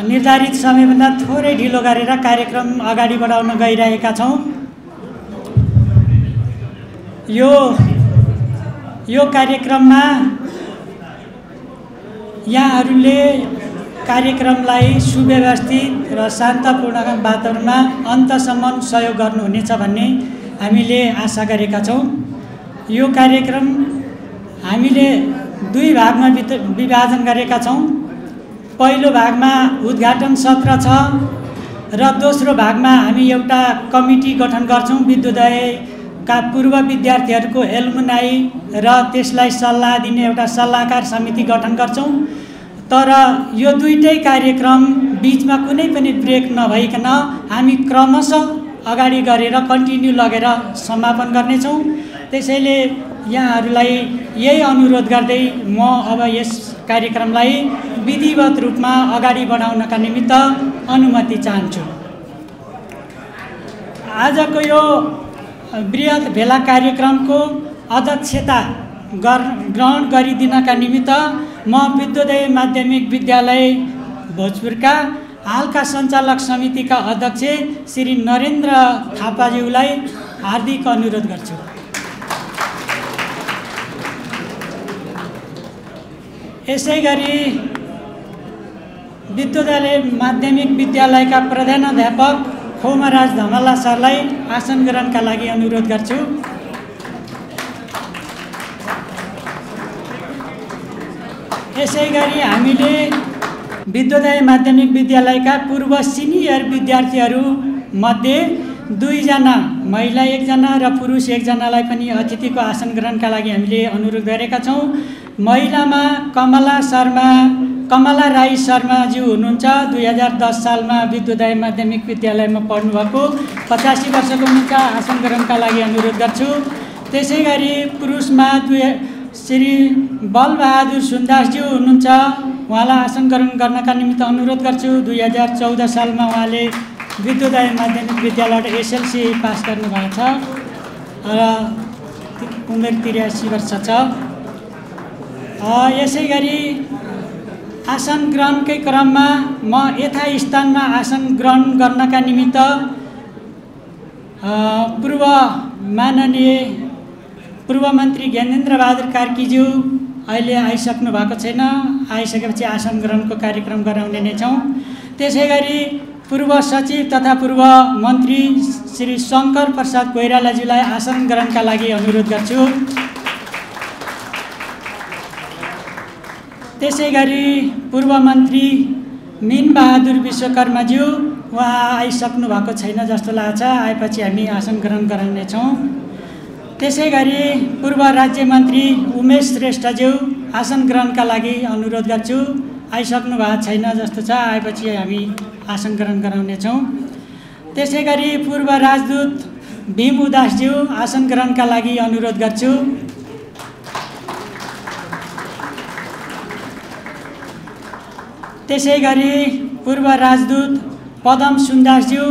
निर्धारित समयभन्दा थोरै ढिलो गरेर कार्यक्रम अगाडि बढाउन गइरहेका छौँ। यो कार्यक्रममा यहाँहरूले कार्यक्रमलाई सुव्यवस्थित र शान्तपूर्ण वातावरणमा अन्तसम्म सहयोग गर्नुहुनेछ भन्ने हामीले आशा गरेका छौँ। यो कार्यक्रम हामीले 2 भागमा विभाजन गरेका छौँ। पहिलो भागमा उद्घाटन सत्र छ र दोस्रो भागमा हामी एउटा कमिटी गठन गर्छौँ। विद्योदयका पूर्व विद्यार्थीहरूको एल्युमनाई र त्यसलाई सल्लाह दिने एउटा सल्लाहकार समिति गठन गर्छौँ। तर यो दुईटै कार्यक्रम बीचमा कुनै पनि ब्रेक नभइकन हामी क्रमशः अगाडि गरेर कन्टिन्यू लगेर समापन गर्नेछौँ। त्यसैले यहाँहरूलाई यही अनुरोध गर्दै म अब यस कार्यक्रमलाई विधिवत रूपमा अगाडि बढाउनका निमित्त अनुमति चाहन्छु। आजको यो बृहत भेला कार्यक्रमको अध्यक्षता ग्रहण गरिदिनका निमित्त म विद्योदय माध्यमिक विद्यालय भोजपुरका हालका सञ्चालक समितिका अध्यक्ष श्री नरेन्द्र थापाज्यूलाई हार्दिक अनुरोध गर्छु। यसै गरी विद्योदय माध्यमिक विद्यालयका प्रधानाध्यापक खोमराज धमला सरलाई आसन ग्रहणका लागि अनुरोध गर्छु। यसै गरी हामीले विद्योदय माध्यमिक विद्यालयका पूर्व सिनियर विद्यार्थीहरूमध्ये 2 जना महिला 1 जना र पुरुष 1 जनालाई पनि अतिथिको आसन ग्रहणका लागि हामीले अनुरोध गरेका छौँ। महिलामा कमला राई शर्माज्यू हुनुहुन्छ। 2010 सालमा विद्योदय माध्यमिक विद्यालयमा पढ्नुभएको 85 वर्षको हुनुहुन्छ। आसन ग्रहणका लागि अनुरोध गर्छु। त्यसै गरी पुरुषमा श्री बलबहादुर सुन्दासज्यू हुनुहुन्छ। उहाँलाई आसन ग्रहण गर्नका निमित्त अनुरोध गर्छु। 2014 सालमा उहाँले विद्योदय माध्यमिक विद्यालयबाट एसएलसी पास गर्नुभएको छ र उमेर 83 वर्ष छ। यसै गरी आसन ग्रहणकै क्रममा म यथास्थानमा आसन ग्रहण गर्नका निमित्त पूर्व मन्त्री ज्ञानेन्द्र बहादुर कार्कीज्यू अहिले आइसक्नु भएको छैन। आइसकेपछि आसन ग्रहणको कार्यक्रम गराउने नै छौँ। त्यसै गरी पूर्व सचिव तथा पूर्व मन्त्री श्री शङ्कर प्रसाद कोइरालाज्यूलाई आसन ग्रहणका लागि अनुरोध गर्छु। त्यसै गरी पूर्व मन्त्री मीन बहादुर विश्वकर्माज्यू उहाँ आइसक्नु भएको छैन जस्तो लाग्छ। आएपछि हामी आसन ग्रहण गराउनेछौँ। त्यसै गरी पूर्व राज्य मन्त्री उमेश श्रेष्ठज्यू आसन ग्रहणका लागि अनुरोध गर्छु। आइसक्नु भएको छैन जस्तो छ। आएपछि हामी आसन ग्रहण गराउनेछौँ। त्यसै गरी पूर्व राजदूत भीम उदासज्यू आसन ग्रहणका लागि अनुरोध गर्छु। त्यसै गरी पूर्व राजदूत पदम सुन्दासज्यू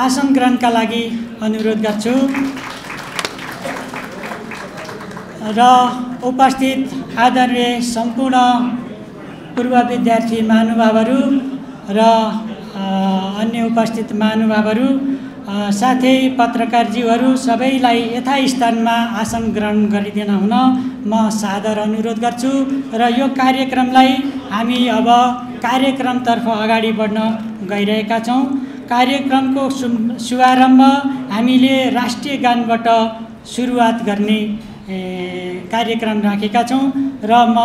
आसन ग्रहणका लागि अनुरोध गर्छु। र उपस्थित आदरणीय सम्पूर्ण पूर्व विद्यार्थी महानुभावहरू र अन्य उपस्थित महानुभावहरू साथै पत्रकारज्यूहरू सबैलाई यथास्थानमा आसन ग्रहण गरिदिन हुन म सादर अनुरोध गर्छु। र यो कार्यक्रमलाई हामी अब कार्यक्रमतर्फ अगाडि बढ्न गइरहेका छौँ। कार्यक्रमको शुभारम्भ हामीले राष्ट्रिय गानबाट सुरुवात गर्ने कार्यक्रम राखेका छौँ र म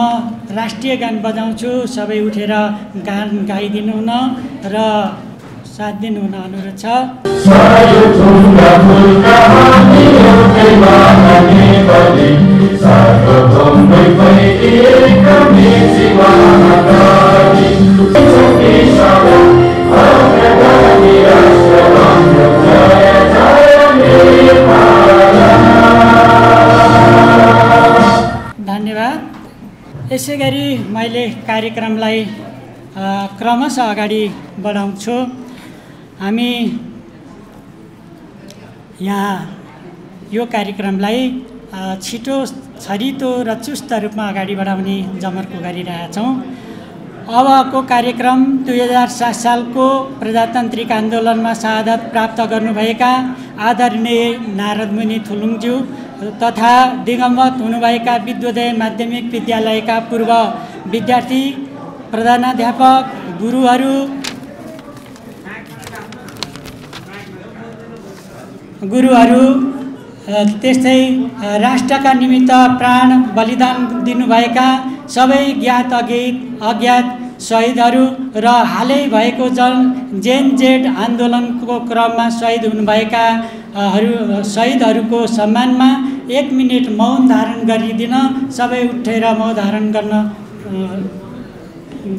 राष्ट्रिय गान बजाउँछु। सबै उठेर गान गाइदिनु हुन र साथ दिनु हुन अनुरोध छ। धन्यवाद। यसै गरी मैले कार्यक्रमलाई क्रमशः अगाडि बढाउँछु। हामी यहाँ यो कार्यक्रमलाई छिटो छरितो र चुस्त रूपमा अगाडि बढाउने जमर्को गरिरहेका छौँ। अबको कार्यक्रम 2007 सालको प्रजातान्त्रिक आन्दोलनमा शहादत प्राप्त गर्नुभएका आदरणीय नारद मुनि थुलुङज्यू तथा दिगम्बत हुनुभएका विद्योदय माध्यमिक विद्यालयका पूर्व विद्यार्थी, प्रधानाध्यापक, गुरुहरू, त्यस्तै राष्ट्रका निमित्त प्राण बलिदान दिनुभएका सबै ज्ञात अज्ञात शहीदहरू र हालै भएको जेन जेड आन्दोलनको क्रममा शहीद हुनुभएका शहीदहरूको सम्मानमा 1 मिनेट मौन धारण गरिदिन सबै उठेर मौन धारण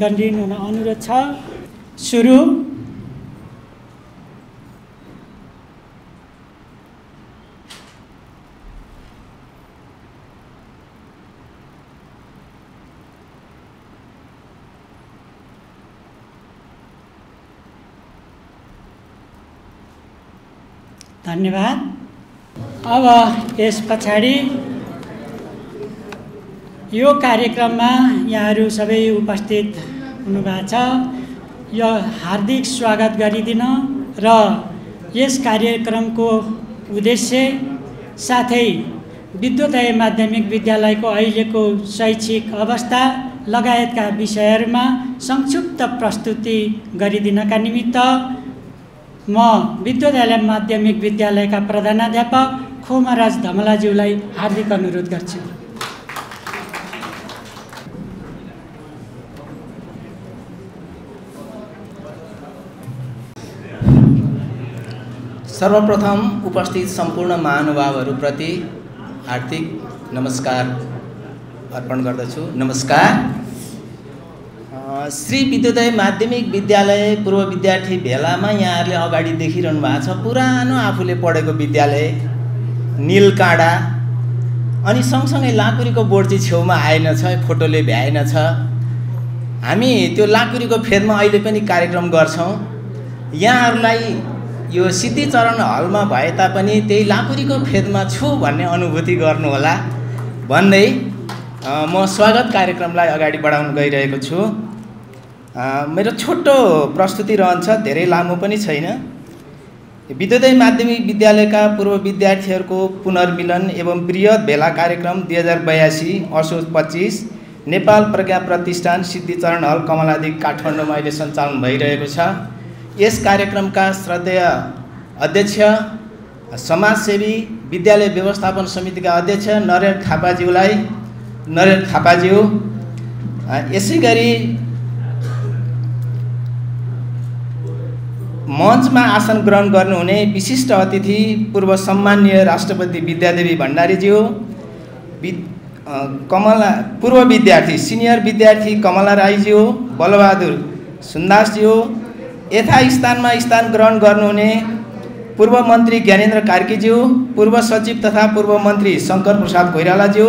गरिदिनु अनुरोध छ। सुरु। धन्यवाद। अब यस पछाडि यो कार्यक्रममा यहाँहरू सबै उपस्थित हुनुभएको छ। यो हार्दिक स्वागत गरिदिन र यस कार्यक्रमको उद्देश्य साथै विद्योदय माध्यमिक विद्यालयको अहिलेको शैक्षिक अवस्था लगायतका विषयहरूमा संक्षिप्त प्रस्तुति गरिदिनका निमित्त म विद्योदय माध्यमिक विद्यालयका प्रधानाध्यापक खोमाराज धमलाज्यूलाई हार्दिक अनुरोध गर्छु। सर्वप्रथम उपस्थित सम्पूर्ण महानुभावहरूप्रति हार्दिक नमस्कार अर्पण गर्दछु। नमस्कार। श्री विद्योदय माध्यमिक विद्यालय पूर्व विद्यार्थी भेलामा यहाँहरूले अगाडि देखिरहनु भएको छ पुरानो आफूले पढेको विद्यालय नीलकाँडा, अनि सँगसँगै लाकुरीको बोर्ड चाहिँ छेउमा आएनछ, फोटोले भ्याएनछ। हामी त्यो लाकुरीको फेदमा अहिले पनि कार्यक्रम गर्छौँ। यहाँहरूलाई यो सिद्धिचरण हलमा भए तापनि त्यही लाकुरीको फेदमा छु भन्ने अनुभूति गर्नुहोला भन्दै म स्वागत कार्यक्रमलाई अगाडि बढाउन गइरहेको छु। मेरो छोटो प्रस्तुति रहन्छ, धेरै लामो पनि छैन। विद्योदय माध्यमिक विद्यालयका पूर्व विद्यार्थीहरूको पुनर्मिलन एवं बृहत भेला कार्यक्रम 2082 असोज 25 नेपाल प्रज्ञा प्रतिष्ठान सिद्धिचरण हल कमलादी काठमाडौँमा अहिले सञ्चालन भइरहेको छ। यस कार्यक्रमका श्रद्धेय अध्यक्ष, समाजसेवी, विद्यालय व्यवस्थापन समितिका अध्यक्ष नरेन्द्र थापाज्यू, यसै गरी मञ्चमा आसन ग्रहण गर्नुहुने विशिष्ट अतिथि पूर्व सम्माननीय राष्ट्रपति विद्यादेवी भण्डारीज्यू, पूर्व विद्यार्थी सिनियर विद्यार्थी कमला राईज्यू, बलबहादुर सुन्दासज्यू, यथास्थानमा स्थान ग्रहण गर्नुहुने पूर्व मन्त्री ज्ञानेन्द्र कार्कीज्यू, पूर्व सचिव तथा पूर्व मन्त्री शङ्कर प्रसाद कोइरालाज्यू,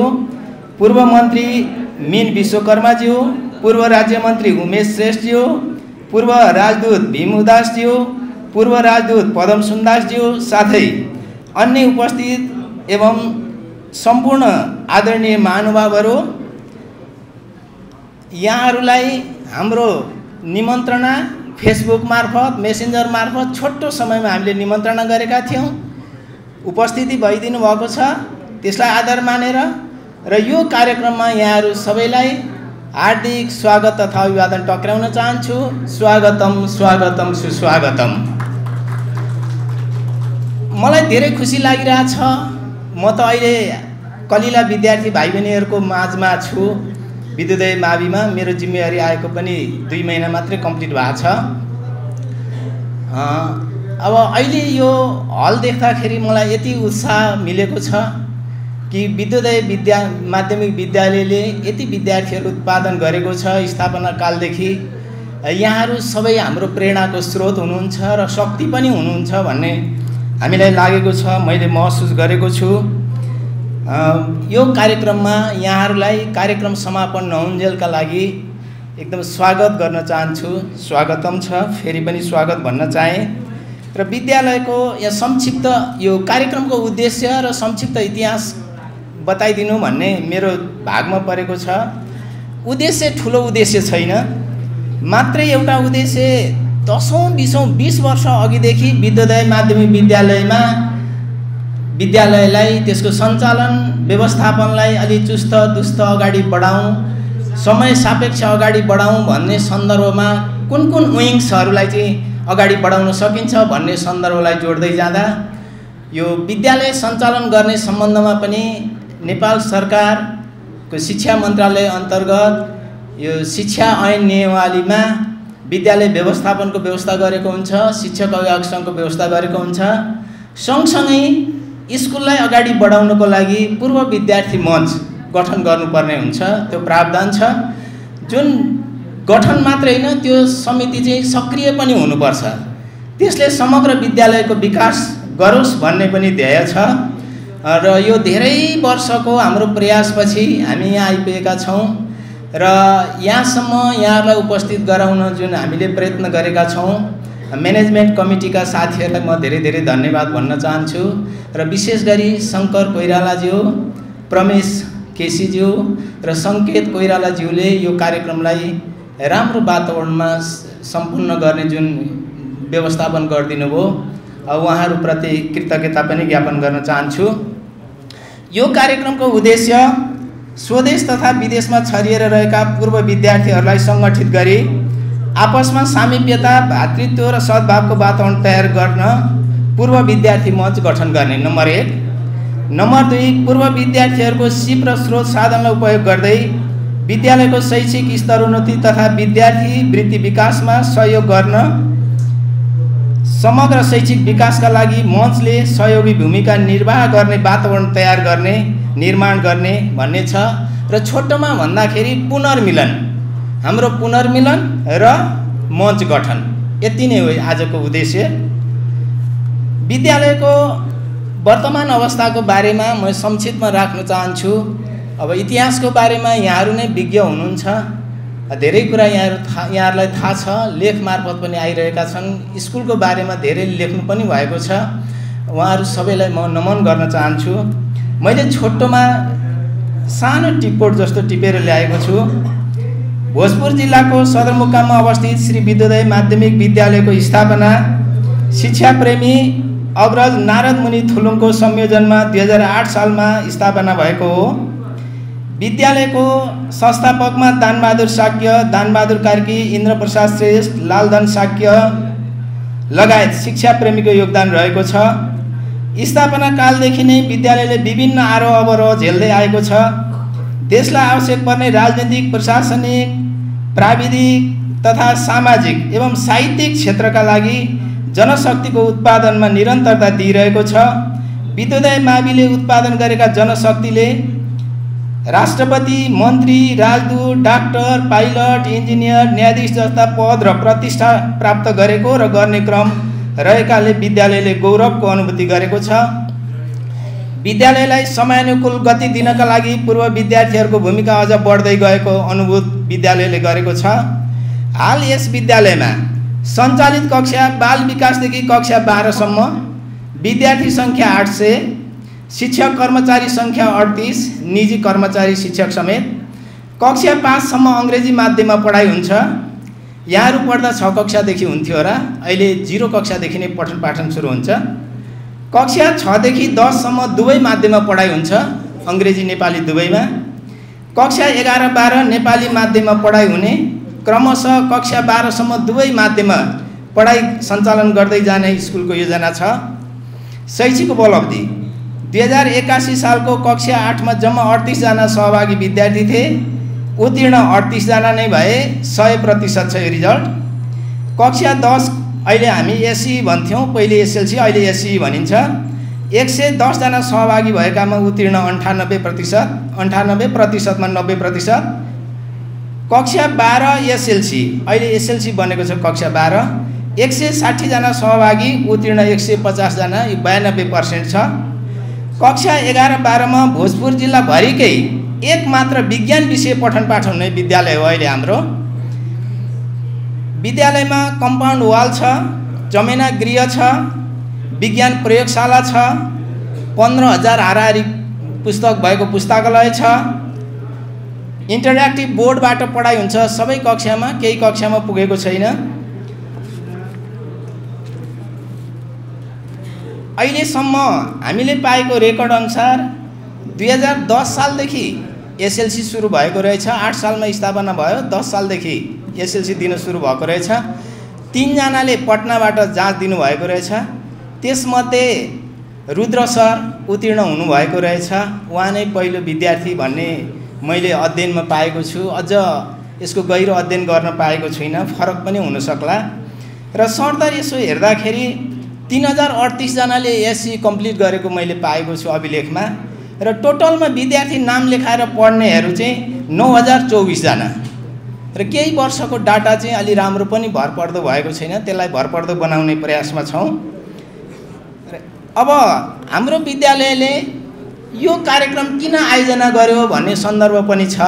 पूर्व मन्त्री मीन विश्वकर्माज्यू, पूर्व राज्य मन्त्री उमेश श्रेष्ठज्यू, पूर्व राजदूत भीम उदासज्यू, पूर्व राजदूत पदम सुन्दासज्यू, साथै अन्य उपस्थित एवं सम्पूर्ण आदरणीय महानुभावहरू, यहाँहरूलाई हाम्रो निमन्त्रणा फेसबुक मार्फत, मेसेन्जर मार्फत छोटो समयमा हामीले निमन्त्रणा गरेका थियौँ। उपस्थिति भइदिनु भएको छ, त्यसलाई आदर मानेर र यो कार्यक्रममा यहाँहरू सबैलाई हार्दिक स्वागत तथा अभिवादन टक्राउन चाहन्छु। स्वागतम स्वागतम सुस्वागतम। मलाई धेरै खुसी लागिरहेछ। म त अहिले कलिला विद्यार्थी भाइ बहिनीहरूको माझमा छु। विद्योदय माविमा मेरो जिम्मेवारी आएको पनि 2 महिना मात्रै कम्प्लिट भएको छ। अब अहिले यो हल देख्दाखेरि मलाई यति उत्साह मिलेको छ कि विद्योदय माध्यमिक विद्यालयले यति विद्यार्थीहरू उत्पादन गरेको छ स्थापना कालदेखि। यहाँहरू सबै हाम्रो प्रेरणाको स्रोत हुनुहुन्छ र शक्ति पनि हुनुहुन्छ भन्ने हामीलाई लागेको छ, मैले महसुस गरेको छु। यो कार्यक्रममा यहाँहरूलाई कार्यक्रम समापन नहुन्जेलका लागि एकदम स्वागत गर्न चाहन्छु। स्वागतम छ, फेरि पनि स्वागत भन्न चाहेँ। र विद्यालयको या संक्षिप्त यो कार्यक्रमको उद्देश्य र संक्षिप्त इतिहास बताइदिनु भन्ने मेरो भागमा परेको छ। उद्देश्य ठुलो उद्देश्य छैन, मात्रै एउटा उद्देश्य 10-20 वर्ष अघिदेखि विद्योदय माध्यमिक विद्यालयलाई त्यसको सञ्चालन व्यवस्थापनलाई अलि चुस्त दुस्त अगाडि बढाउँ, समय सापेक्ष अगाडि बढाउँ भन्ने सन्दर्भमा कुन विङ्सहरूलाई चाहिँ अगाडि बढाउन सकिन्छ भन्ने सन्दर्भलाई जोड्दै जाँदा यो विद्यालय सञ्चालन गर्ने सम्बन्धमा पनि नेपाल सरकारको शिक्षा मन्त्रालय अन्तर्गत यो शिक्षा ऐन नियमावलीमा विद्यालय व्यवस्थापनको व्यवस्था गरेको हुन्छ, शिक्षक अभिभावक सङ्घको व्यवस्था गरेको हुन्छ। सँगसँगै स्कुललाई अगाडि बढाउनको लागि पूर्व विद्यार्थी मञ्च गठन गर्नुपर्ने हुन्छ, त्यो प्रावधान छ। जुन गठन मात्रै होइन, त्यो समिति चाहिँ सक्रिय पनि हुनुपर्छ, त्यसले समग्र विद्यालयको विकास गरोस् भन्ने पनि ध्येय छ। र यो धेरै वर्षको हाम्रो प्रयासपछि हामी यहाँ आइपुगेका छौँ र यहाँसम्म यहाँहरूलाई उपस्थित गराउन जुन हामीले प्रयत्न गरेका छौँ, म्यानेजमेन्ट कमिटीका साथीहरूलाई म धेरै धेरै धन्यवाद भन्न चाहन्छु। र विशेष गरी शङ्कर कोइरालाज्यू, प्रमेश केसीज्यू र सङ्केत कोइरालाज्यूले यो कार्यक्रमलाई राम्रो वातावरणमा सम्पन्न गर्ने जुन व्यवस्थापन गरिदिनु भयो, उहाँहरूप्रति कृतज्ञता पनि ज्ञापन गर्न चाहन्छु। यो कार्यक्रमको उद्देश्य स्वदेश तथा विदेशमा छरिएर रहेका पूर्व विद्यार्थीहरूलाई सङ्गठित गरी आपसमा सामिप्यता, भातृत्व र सद्भावको वातावरण तयार गर्न पूर्व विद्यार्थी मञ्च गठन गर्ने, नम्बर 1। नम्बर 2, पूर्व विद्यार्थीहरूको सिप र स्रोत साधनलाई उपयोग गर्दै विद्यालयको शैक्षिक स्तरोन्नति तथा विद्यार्थी वृत्ति विकासमा सहयोग गर्न समग्र शैक्षिक विकासका लागि मञ्चले सहयोगी भूमिका निर्वाह गर्ने वातावरण तयार गर्ने, निर्माण गर्ने भन्ने छ। र छोटोमा भन्दाखेरि पुनर्मिलन, हाम्रो पुनर्मिलन र मञ्च गठन, यति नै हो आजको उद्देश्य। विद्यालयको वर्तमान अवस्थाको बारेमा म संक्षिप्तमा राख्न चाहन्छु। अब इतिहासको बारेमा यहाँहरू नै विज्ञ हुनुहुन्छ, धेरै कुरा यहाँहरूलाई थाहा छ, लेख मार्फत पनि आइरहेका छन्। स्कुलको बारेमा धेरै लेख्नु पनि भएको छ, उहाँहरू सबैलाई म नमन गर्न चाहन्छु। मैले छोटोमा सानो टिप्पोट जस्तो टिपेर ल्याएको छु। भोजपुर जिल्लाको सदरमुकाममा अवस्थित श्री विद्योदय माध्यमिक विद्यालयको स्थापना शिक्षा प्रेमी अग्रज नारद मुनि थुलुङको संयोजनमा 2008 सालमा स्थापना भएको हो। विद्यालयको संस्थापकमा दानबहादुर साक्य, दानबहादुर कार्की, इन्द्रप्रसाद श्रेष्ठ, लालधन साक्य लगायत शिक्षा प्रेमीको योगदान रहेको छ। स्थापना कालदेखि नै विद्यालयले विभिन्न आरोह अवरोह झेल्दै आएको छ। देशलाई आवश्यक पर्ने राजनीतिक, प्रशासनिक, प्राविधिक तथा सामाजिक एवं साहित्यिक क्षेत्रका लागि जनशक्तिको उत्पादनमा निरन्तरता दिइरहेको छ। विद्योदय माविले उत्पादन गरेका जनशक्तिले राष्ट्रपति, मन्त्री, राजदूत, डाक्टर, पाइलट, इन्जिनियर, न्यायाधीश जस्ता पद र प्रतिष्ठा प्राप्त गरेको र गर्ने क्रम रहेकाले विद्यालयले गौरवको अनुभूति गरेको छ। विद्यालयलाई समयानुकूल गति दिनका लागि पूर्व विद्यार्थीहरूको भूमिका अझ बढ्दै गएको अनुभूत विद्यालयले गरेको छ। हाल यस विद्यालयमा सञ्चालित कक्षा बाल विकासदेखि कक्षा 12 सम्म विद्यार्थी सङ्ख्या 800, शिक्षक कर्मचारी सङ्ख्या 38, निजी कर्मचारी शिक्षक समेत। कक्षा 5 सम्म अङ्ग्रेजी माध्यममा पढाइ हुन्छ। यहाँहरू पढ्दा 6 कक्षादेखि हुन्थ्यो होला, अहिले 0 कक्षादेखि नै पठन पाठन सुरु हुन्छ। कक्षा 6 देखि 10 सम्म दुवै माध्यममा पढाइ हुन्छ, अङ्ग्रेजी नेपाली दुवैमा। कक्षा 11-12 नेपाली माध्यममा पढाइ हुने, क्रमशः कक्षा 12 सम्म दुवै माध्यममा पढाइ सञ्चालन गर्दै जाने स्कुलको योजना छ। शैक्षिक उपलब्धि 2081 सालको कक्षा 8 मा जम्मा 38 जना सहभागी विद्यार्थी थिए, उत्तीर्ण 38 जना नै भए, 100% छ यो रिजल्ट। कक्षा 10 अहिले हामी एसई भन्थ्यौँ, पहिले एसएलसी, अहिले एसई भनिन्छ। 110 जना सहभागी भएकामा उत्तीर्ण 98%, 98% मा 90%। कक्षा 12 एसएलसी, अहिले एसएलसी बनेको छ कक्षा 12, 160 जना सहभागी, उत्तीर्ण 150 जना, यो 92% छ। कक्षा 11-12 मा भोजपुर जिल्लाभरिकै एक मात्र विज्ञान विषय पठन पाठन हुने विद्यालय हो अहिले हाम्रो। विद्यालयमा कम्पाउन्ड वाल छ, जमेना गृह छ, विज्ञान प्रयोगशाला छ, 15,000 हाराहारी पुस्तक भएको पुस्तकालय छ, इन्टरेक्टिभ बोर्डबाट पढाइ हुन्छ सबै कक्षामा, केही कक्षामा पुगेको छैन। अहिलेसम्म हामीले पाएको रेकर्ड अनुसार 2010 सालदेखि एसएलसी सुरु भएको रहेछ। 8 सालमा स्थापना भयो, 10 सालदेखि एसएलसी दिन सुरु भएको रहेछ। 3 जनाले पटनाबाट जाँच दिनुभएको रहेछ। त्यसमध्ये रुद्र सर उत्तीर्ण हुनुभएको रहेछ। उहाँ नै पहिलो विद्यार्थी भन्ने मैले अध्ययनमा पाएको छु। अझ यसको गहिरो अध्ययन गर्न पाएको छुइनँ, फरक पनि हुनसक्ला। र सरदर यसो हेर्दाखेरि 3038 जनाले एससी कम्प्लिट गरेको मैले पाएको छु अभिलेखमा। र टोटलमा विद्यार्थी नाम लेखाएर पढ्नेहरू चाहिँ 9024 जना। र केही वर्षको डाटा चाहिँ अलि राम्रो पनि भरपर्दो भएको छैन, त्यसलाई भरपर्दो बनाउने प्रयासमा छौँ। अब हाम्रो विद्यालयले यो कार्यक्रम किन आयोजना गर्यो भन्ने सन्दर्भ पनि छ।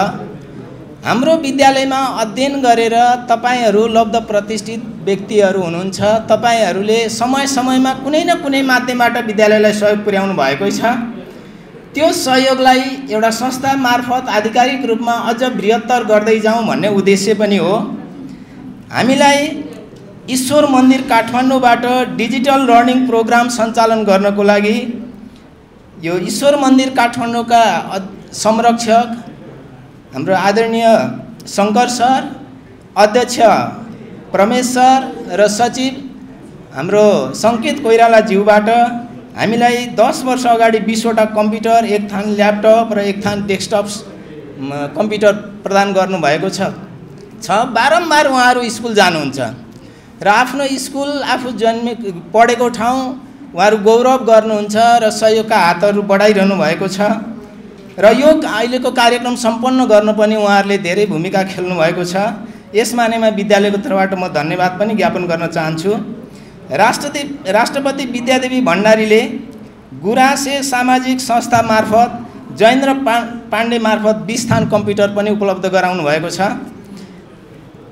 हाम्रो विद्यालयमा अध्ययन गरेर तपाईहरू लब्ध प्रतिष्ठित व्यक्तिहरू हुनुहुन्छ। तपाईहरूले समय समयमा कुनै न कुनै माध्यमबाट विद्यालयलाई सहयोग पुर्याउनु भएकै छ। त्यो सहयोगलाई एउटा संस्था मार्फत आधिकारिक रूपमा अझ बृहत्तर गर्दै जाउँ भन्ने उद्देश्य पनि हो। हामीलाई ईश्वर मन्दिर काठमाडौँबाट डिजिटल लर्निङ प्रोग्राम सञ्चालन गर्नको लागि यो ईश्वर मन्दिर काठमाडौँका संरक्षक हाम्रो आदरणीय शङ्कर सर, अध्यक्ष प्रमेश सर र सचिव हाम्रो सङ्केत कोइरालाज्यूबाट हामीलाई 10 वर्ष अगाडि 20 वटा कम्प्युटर, 1 थान ल्यापटप र 1 थान डेस्कटप कम्प्युटर प्रदान गर्नुभएको छ। बारम्बार उहाँहरू स्कुल जानुहुन्छ र आफ्नो स्कुल, आफू पढेको ठाउँ उहाँहरू गौरव गर्नुहुन्छ र सहयोगका हातहरू बढाइरहनु भएको छ। र यो अहिलेको कार्यक्रम सम्पन्न गर्न पनि उहाँहरूले धेरै भूमिका खेल्नु भएको छ। यस मानेमा विद्यालयको तर्फबाट म धन्यवाद पनि ज्ञापन गर्न चाहन्छु। राष्ट्रपति विद्यादेवी भण्डारीले गुराँसे सामाजिक संस्था मार्फत जयेन्द्र पाण्डे मार्फत 20 थान कम्प्युटर पनि उपलब्ध गराउनु भएको छ।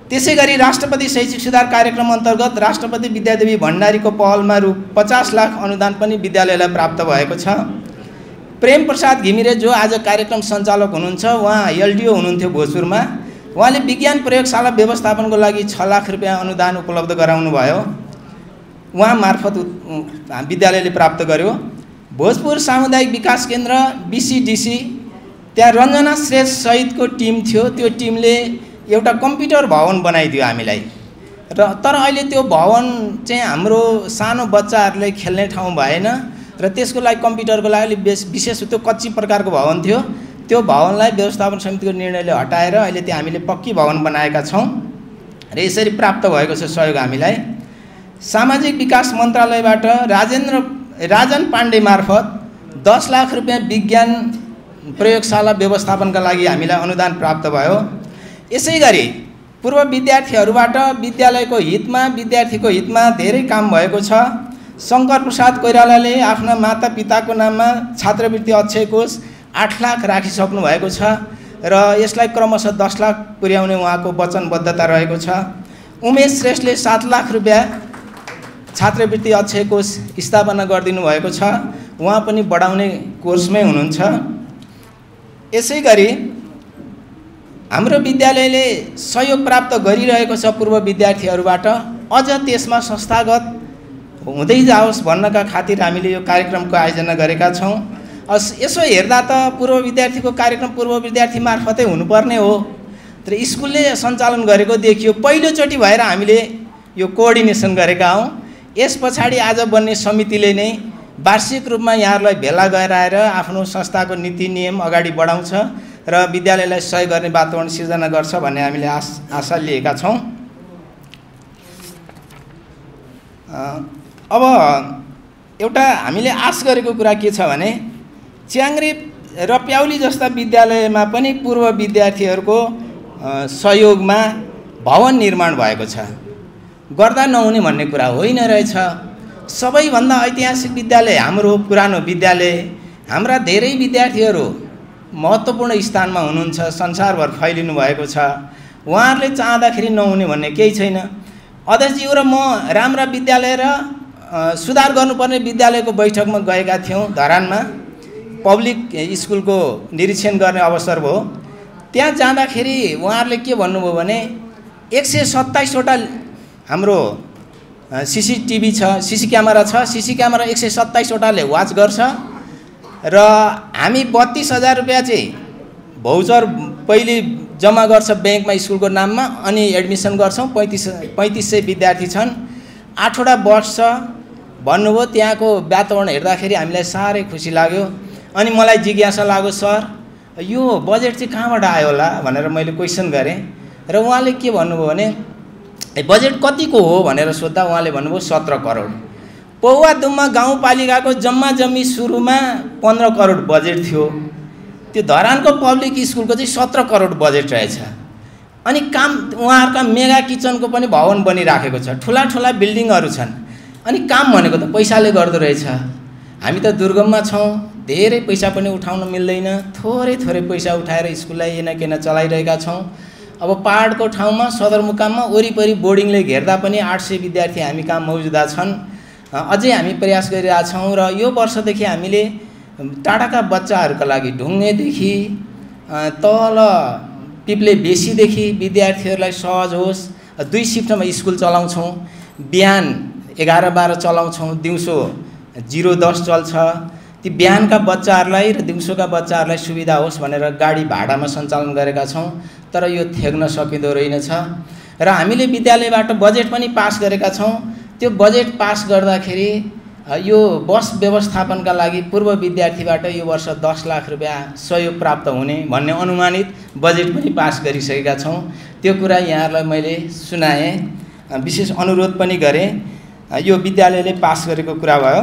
त्यसैगरी राष्ट्रपति शैक्षिक सुधार कार्यक्रम अन्तर्गत राष्ट्रपति विद्यादेवी भण्डारीको पहलमा रु 50 लाख अनुदान पनि विद्यालयलाई प्राप्त भएको छ। प्रेम प्रसाद घिमिरे जो आज कार्यक्रम सञ्चालक हुनुहुन्छ, उहाँ एलडिओ हुनुहुन्थ्यो भोजपुरमा। उहाँले विज्ञान प्रयोगशाला व्यवस्थापनको लागि 6 लाख रुपियाँ अनुदान उपलब्ध गराउनु भयो। उहाँ मार्फत विद्यालयले प्राप्त गर्यो। भोजपुर सामुदायिक विकास केन्द्र बीसीडीसी, त्यहाँ रञ्जना श्रेष्ठ सहितको टिम थियो। त्यो टिमले एउटा कम्प्युटर भवन बनाइदियो हामीलाई। तर अहिले त्यो भवन चाहिँ हाम्रो सानो बच्चाहरूले खेल्ने ठाउँ भएन र त्यसको लागि कम्प्युटरको लागि विशेष त्यो कच्ची प्रकारको भवन थियो। त्यो भवनलाई व्यवस्थापन समितिको निर्णयले हटाएर अहिले त्यहाँ हामीले पक्की भवन बनाएका छौँ र यसरी प्राप्त भएको छ सहयोग हामीलाई। सामाजिक विकास मन्त्रालयबाट राजन पाण्डे मार्फत 10 लाख रुपियाँ विज्ञान प्रयोगशाला व्यवस्थापनका लागि हामीलाई अनुदान प्राप्त भयो। यसैगरी पूर्व विद्यार्थीहरूबाट विद्यालयको हितमा, विद्यार्थीको हितमा धेरै काम भएको छ। शङ्कर प्रसाद कोइरालाले आफ्ना मातापिताको नाममा छात्रवृत्ति अक्षय कोष 8 लाख राखिसक्नु भएको छ र यसलाई क्रमशः 10 लाख पुर्याउने उहाँको वचनबद्धता रहेको छ। उमेश श्रेष्ठले 7 लाख रुपियाँ छात्रवृत्ति अक्षय कोष स्थापना गरिदिनु भएको छ। उहाँ पनि बढाउने कोर्समै हुनुहुन्छ। यसैगरी हाम्रो विद्यालयले सहयोग प्राप्त गरिरहेको छ पूर्व विद्यार्थीहरूबाट। अझ त्यसमा संस्थागत हुँदै जाओस् भन्नका खातिर हामीले यो कार्यक्रमको आयोजना गरेका छौँ। यसो हेर्दा त पूर्व विद्यार्थीको कार्यक्रम पूर्व विद्यार्थी मार्फतै हुनुपर्ने हो, तर स्कुलले सञ्चालन गरेको देखियो। पहिलोचोटि भएर हामीले यो कोअर्डिनेसन गरेका हौँ। यस पछाडि आज बन्ने समितिले नै वार्षिक रूपमा यहाँहरूलाई भेला गराएर आफ्नो संस्थाको नीति नियम अगाडि बढाउँछ र विद्यालयलाई सहयोग गर्ने वातावरण सिर्जना गर्छ भन्ने हामीले आशा लिएका छौँ। अब एउटा हामीले आश गरेको कुरा के छ भने च्याङ्ग्रे र प्याउली जस्ता विद्यालयमा पनि पूर्व विद्यार्थीहरूको सहयोगमा भवन निर्माण भएको छ। गर्दा नहुने भन्ने कुरा होइन रहेछ। सबैभन्दा ऐतिहासिक विद्यालय हाम्रो पुरानो विद्यालय, हाम्रा धेरै विद्यार्थीहरू महत्त्वपूर्ण स्थानमा हुनुहुन्छ, संसारभर फैलिनु भएको छ। उहाँहरूले चाहँदाखेरि नहुने भन्ने केही छैन। अध्यक्षज्यू र म राम्रा विद्यालय र सुधार गर्नुपर्ने विद्यालयको बैठकमा गएका थियौँ। धरानमा पब्लिक स्कुलको निरीक्षण गर्ने अवसर भयो। त्यहाँ जाँदाखेरि उहाँहरूले के भन्नुभयो भने 127वटा हाम्रो सीसीटीभी छ, सीसी क्यामेरा छ, सीसी क्यामेरा 127वटाले वाच गर्छ र हामी 32,000 रुपियाँ चाहिँ भौचर पहिले जम्मा गर्छ ब्याङ्कमा स्कुलको नाममा अनि एडमिसन गर्छौँ। 3500 विद्यार्थी छन्, 8वटा बस छ भन्नुभयो। त्यहाँको वातावरण हेर्दाखेरि हामीलाई साह्रै खुसी लाग्यो। अनि मलाई जिज्ञासा लाग्यो, सर यो बजेट चाहिँ कहाँबाट आयो होला भनेर मैले क्वेसन गरेँ र उहाँले के भन्नुभयो भने बजेट कतिको हो भनेर सोद्धा उहाँले भन्नुभयो 17 करोड। पौवादुम्मा गाउँपालिकाको जम्मा जम्मी सुरुमा 15 करोड बजेट थियो, त्यो धरानको पब्लिक स्कुलको चाहिँ 17 करोड बजेट रहेछ। अनि काम उहाँहरूका मेगा किचनको पनि भवन बनिराखेको छ, ठुला ठुला बिल्डिङहरू छन्। अनि काम भनेको त पैसाले गर्दो रहेछ। हामी त दुर्गममा छौँ, धेरै पैसा पनि उठाउन मिल्दैन, थोरै थोरै पैसा उठाएर स्कुललाई एनकेन चलाइरहेका छौँ। अब पहाडको ठाउँमा सदरमुकाममा वरिपरि बोर्डिङले घेर्दा पनि 800 विद्यार्थी हामी कहाँ मौजुदा छन्। अझै हामी प्रयास गरिरहेछौँ र यो वर्षदेखि हामीले टाढाका बच्चाहरूका लागि ढुङ्गेदेखि तल पिप्ले बेसीदेखि विद्यार्थीहरूलाई सहज होस् 2 सिफ्टमा स्कुल चलाउँछौँ। बिहान 11-12 चलाउँछौँ, दिउँसो 0-10 चल्छ। ती बिहानका बच्चाहरूलाई र दिउँसोका बच्चाहरूलाई सुविधा होस् भनेर गाडी भाडामा सञ्चालन गरेका छौँ। तर यो थ्याक्न सकिँदो रहेनछ र हामीले विद्यालयबाट बजेट पनि पास गरेका छौँ। त्यो बजेट पास गर्दाखेरि यो बस व्यवस्थापनका लागि पूर्व विद्यार्थीबाट यो वर्ष 10 लाख रुपियाँ सहयोग प्राप्त हुने भन्ने अनुमानित बजेट पनि पास गरिसकेका छौँ। त्यो कुरा यहाँहरूलाई मैले सुनाएँ, विशेष अनुरोध पनि गरेँ। यो विद्यालयले पास गरेको कुरा भयो।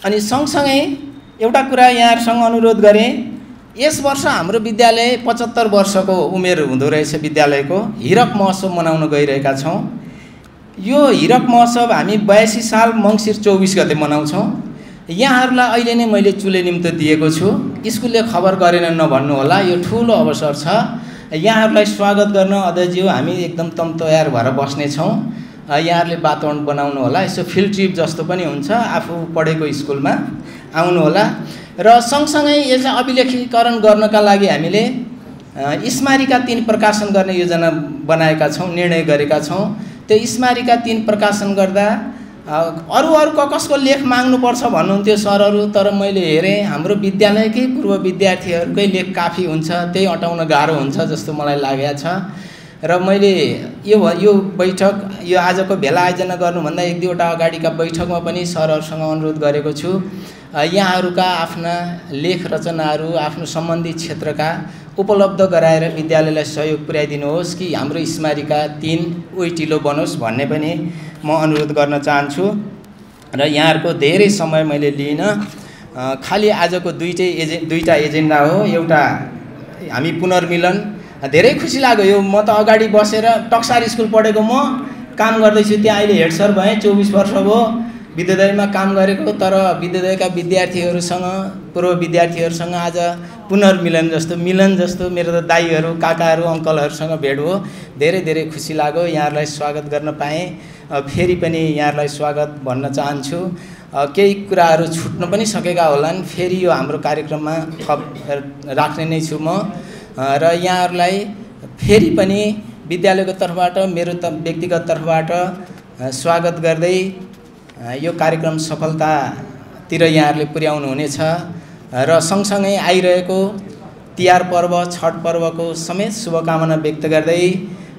अनि सँगसँगै एउटा कुरा यहाँहरूसँग अनुरोध गरेँ, यस वर्ष हाम्रो विद्यालय 75 वर्षको उमेर हुँदो रहेछ विद्यालयको। हिरक महोत्सव मनाउन गइरहेका छौँ। यो हिरक महोत्सव हामी 82 साल मङ्सिर 24 गते मनाउँछौँ। यहाँहरूलाई अहिले नै मैले चुले निम्तो दिएको छु, स्कुलले खबर गरेन नभन्नु होला, यो ठुलो अवसर छ। यहाँहरूलाई स्वागत गर्न अध्यक्षज्यू हामी एकदम तयार भएर बस्नेछौँ। यहाँहरूले वातावरण बनाउनु होला, यसो फिल्ड ट्रिप जस्तो पनि हुन्छ, आफू पढेको स्कुलमा आउनु होला। र सँगसँगै यसलाई अभिलेखीकरण गर्नका लागि हामीले स्मारिका 3 प्रकाशन गर्ने योजना बनाएका छौँ, निर्णय गरेका छौँ। त्यो स्मारिका 3 प्रकाशन गर्दा अरू कसको लेख माग्नुपर्छ भन्नुहुन्थ्यो सरहरू, तर मैले हेरेँ हाम्रो विद्यालयकै पूर्व विद्यार्थीहरूकै लेख काफी हुन्छ, त्यही अटाउन गाह्रो हुन्छ जस्तो मलाई लागेको छ। र मैले यो बैठक, यो आजको भेला आयोजना गर्नुभन्दा 1-2वटा अगाडिका बैठकमा पनि सरहरूसँग अनुरोध गरेको छु, यहाँहरूका आफ्ना लेख रचनाहरू आफ्नो सम्बन्धित क्षेत्रका उपलब्ध गराएर विद्यालयलाई सहयोग पुर्याइदिनुहोस् कि हाम्रो स्मारिका 3 ओइटिलो बनोस् भन्ने पनि म अनुरोध गर्न चाहन्छु। र यहाँहरूको धेरै समय मैले लिइनँ, खालि आजको दुईटा एजेन्डा हो। एउटा हामी पुनर्मिलन, धेरै खुसी लाग्यो। यो म त अगाडि बसेर टक्सार स्कुल पढेको, म काम गर्दैछु त्यहाँ, अहिले हेड सर भएँ, 24 वर्ष भयो विद्यालयमा काम गरेको। तर विद्यालयका विद्यार्थीहरूसँग, पूर्व विद्यार्थीहरूसँग आज पुनर्मिलन जस्तो, मिलन जस्तो मेरो त दाइहरू, काकाहरू, अङ्कलहरूसँग भेट हो। धेरै धेरै खुसी लाग्यो। यहाँहरूलाई स्वागत गर्न पाएँ, फेरि पनि यहाँहरूलाई स्वागत भन्न चाहन्छु। केही कुराहरू छुट्न पनि सकेका होलान्, फेरि यो हाम्रो कार्यक्रममा थप राख्ने नै छु म। र यहाँहरूलाई फेरि पनि विद्यालयको तर्फबाट, मेरो व्यक्तिगत तर्फबाट स्वागत गर्दै यो कार्यक्रम सफलतातिर यहाँहरूले पुर्याउनु हुनेछ। र सँगसँगै आइरहेको तिहार पर्व, छठ पर्वको समेत शुभकामना व्यक्त गर्दै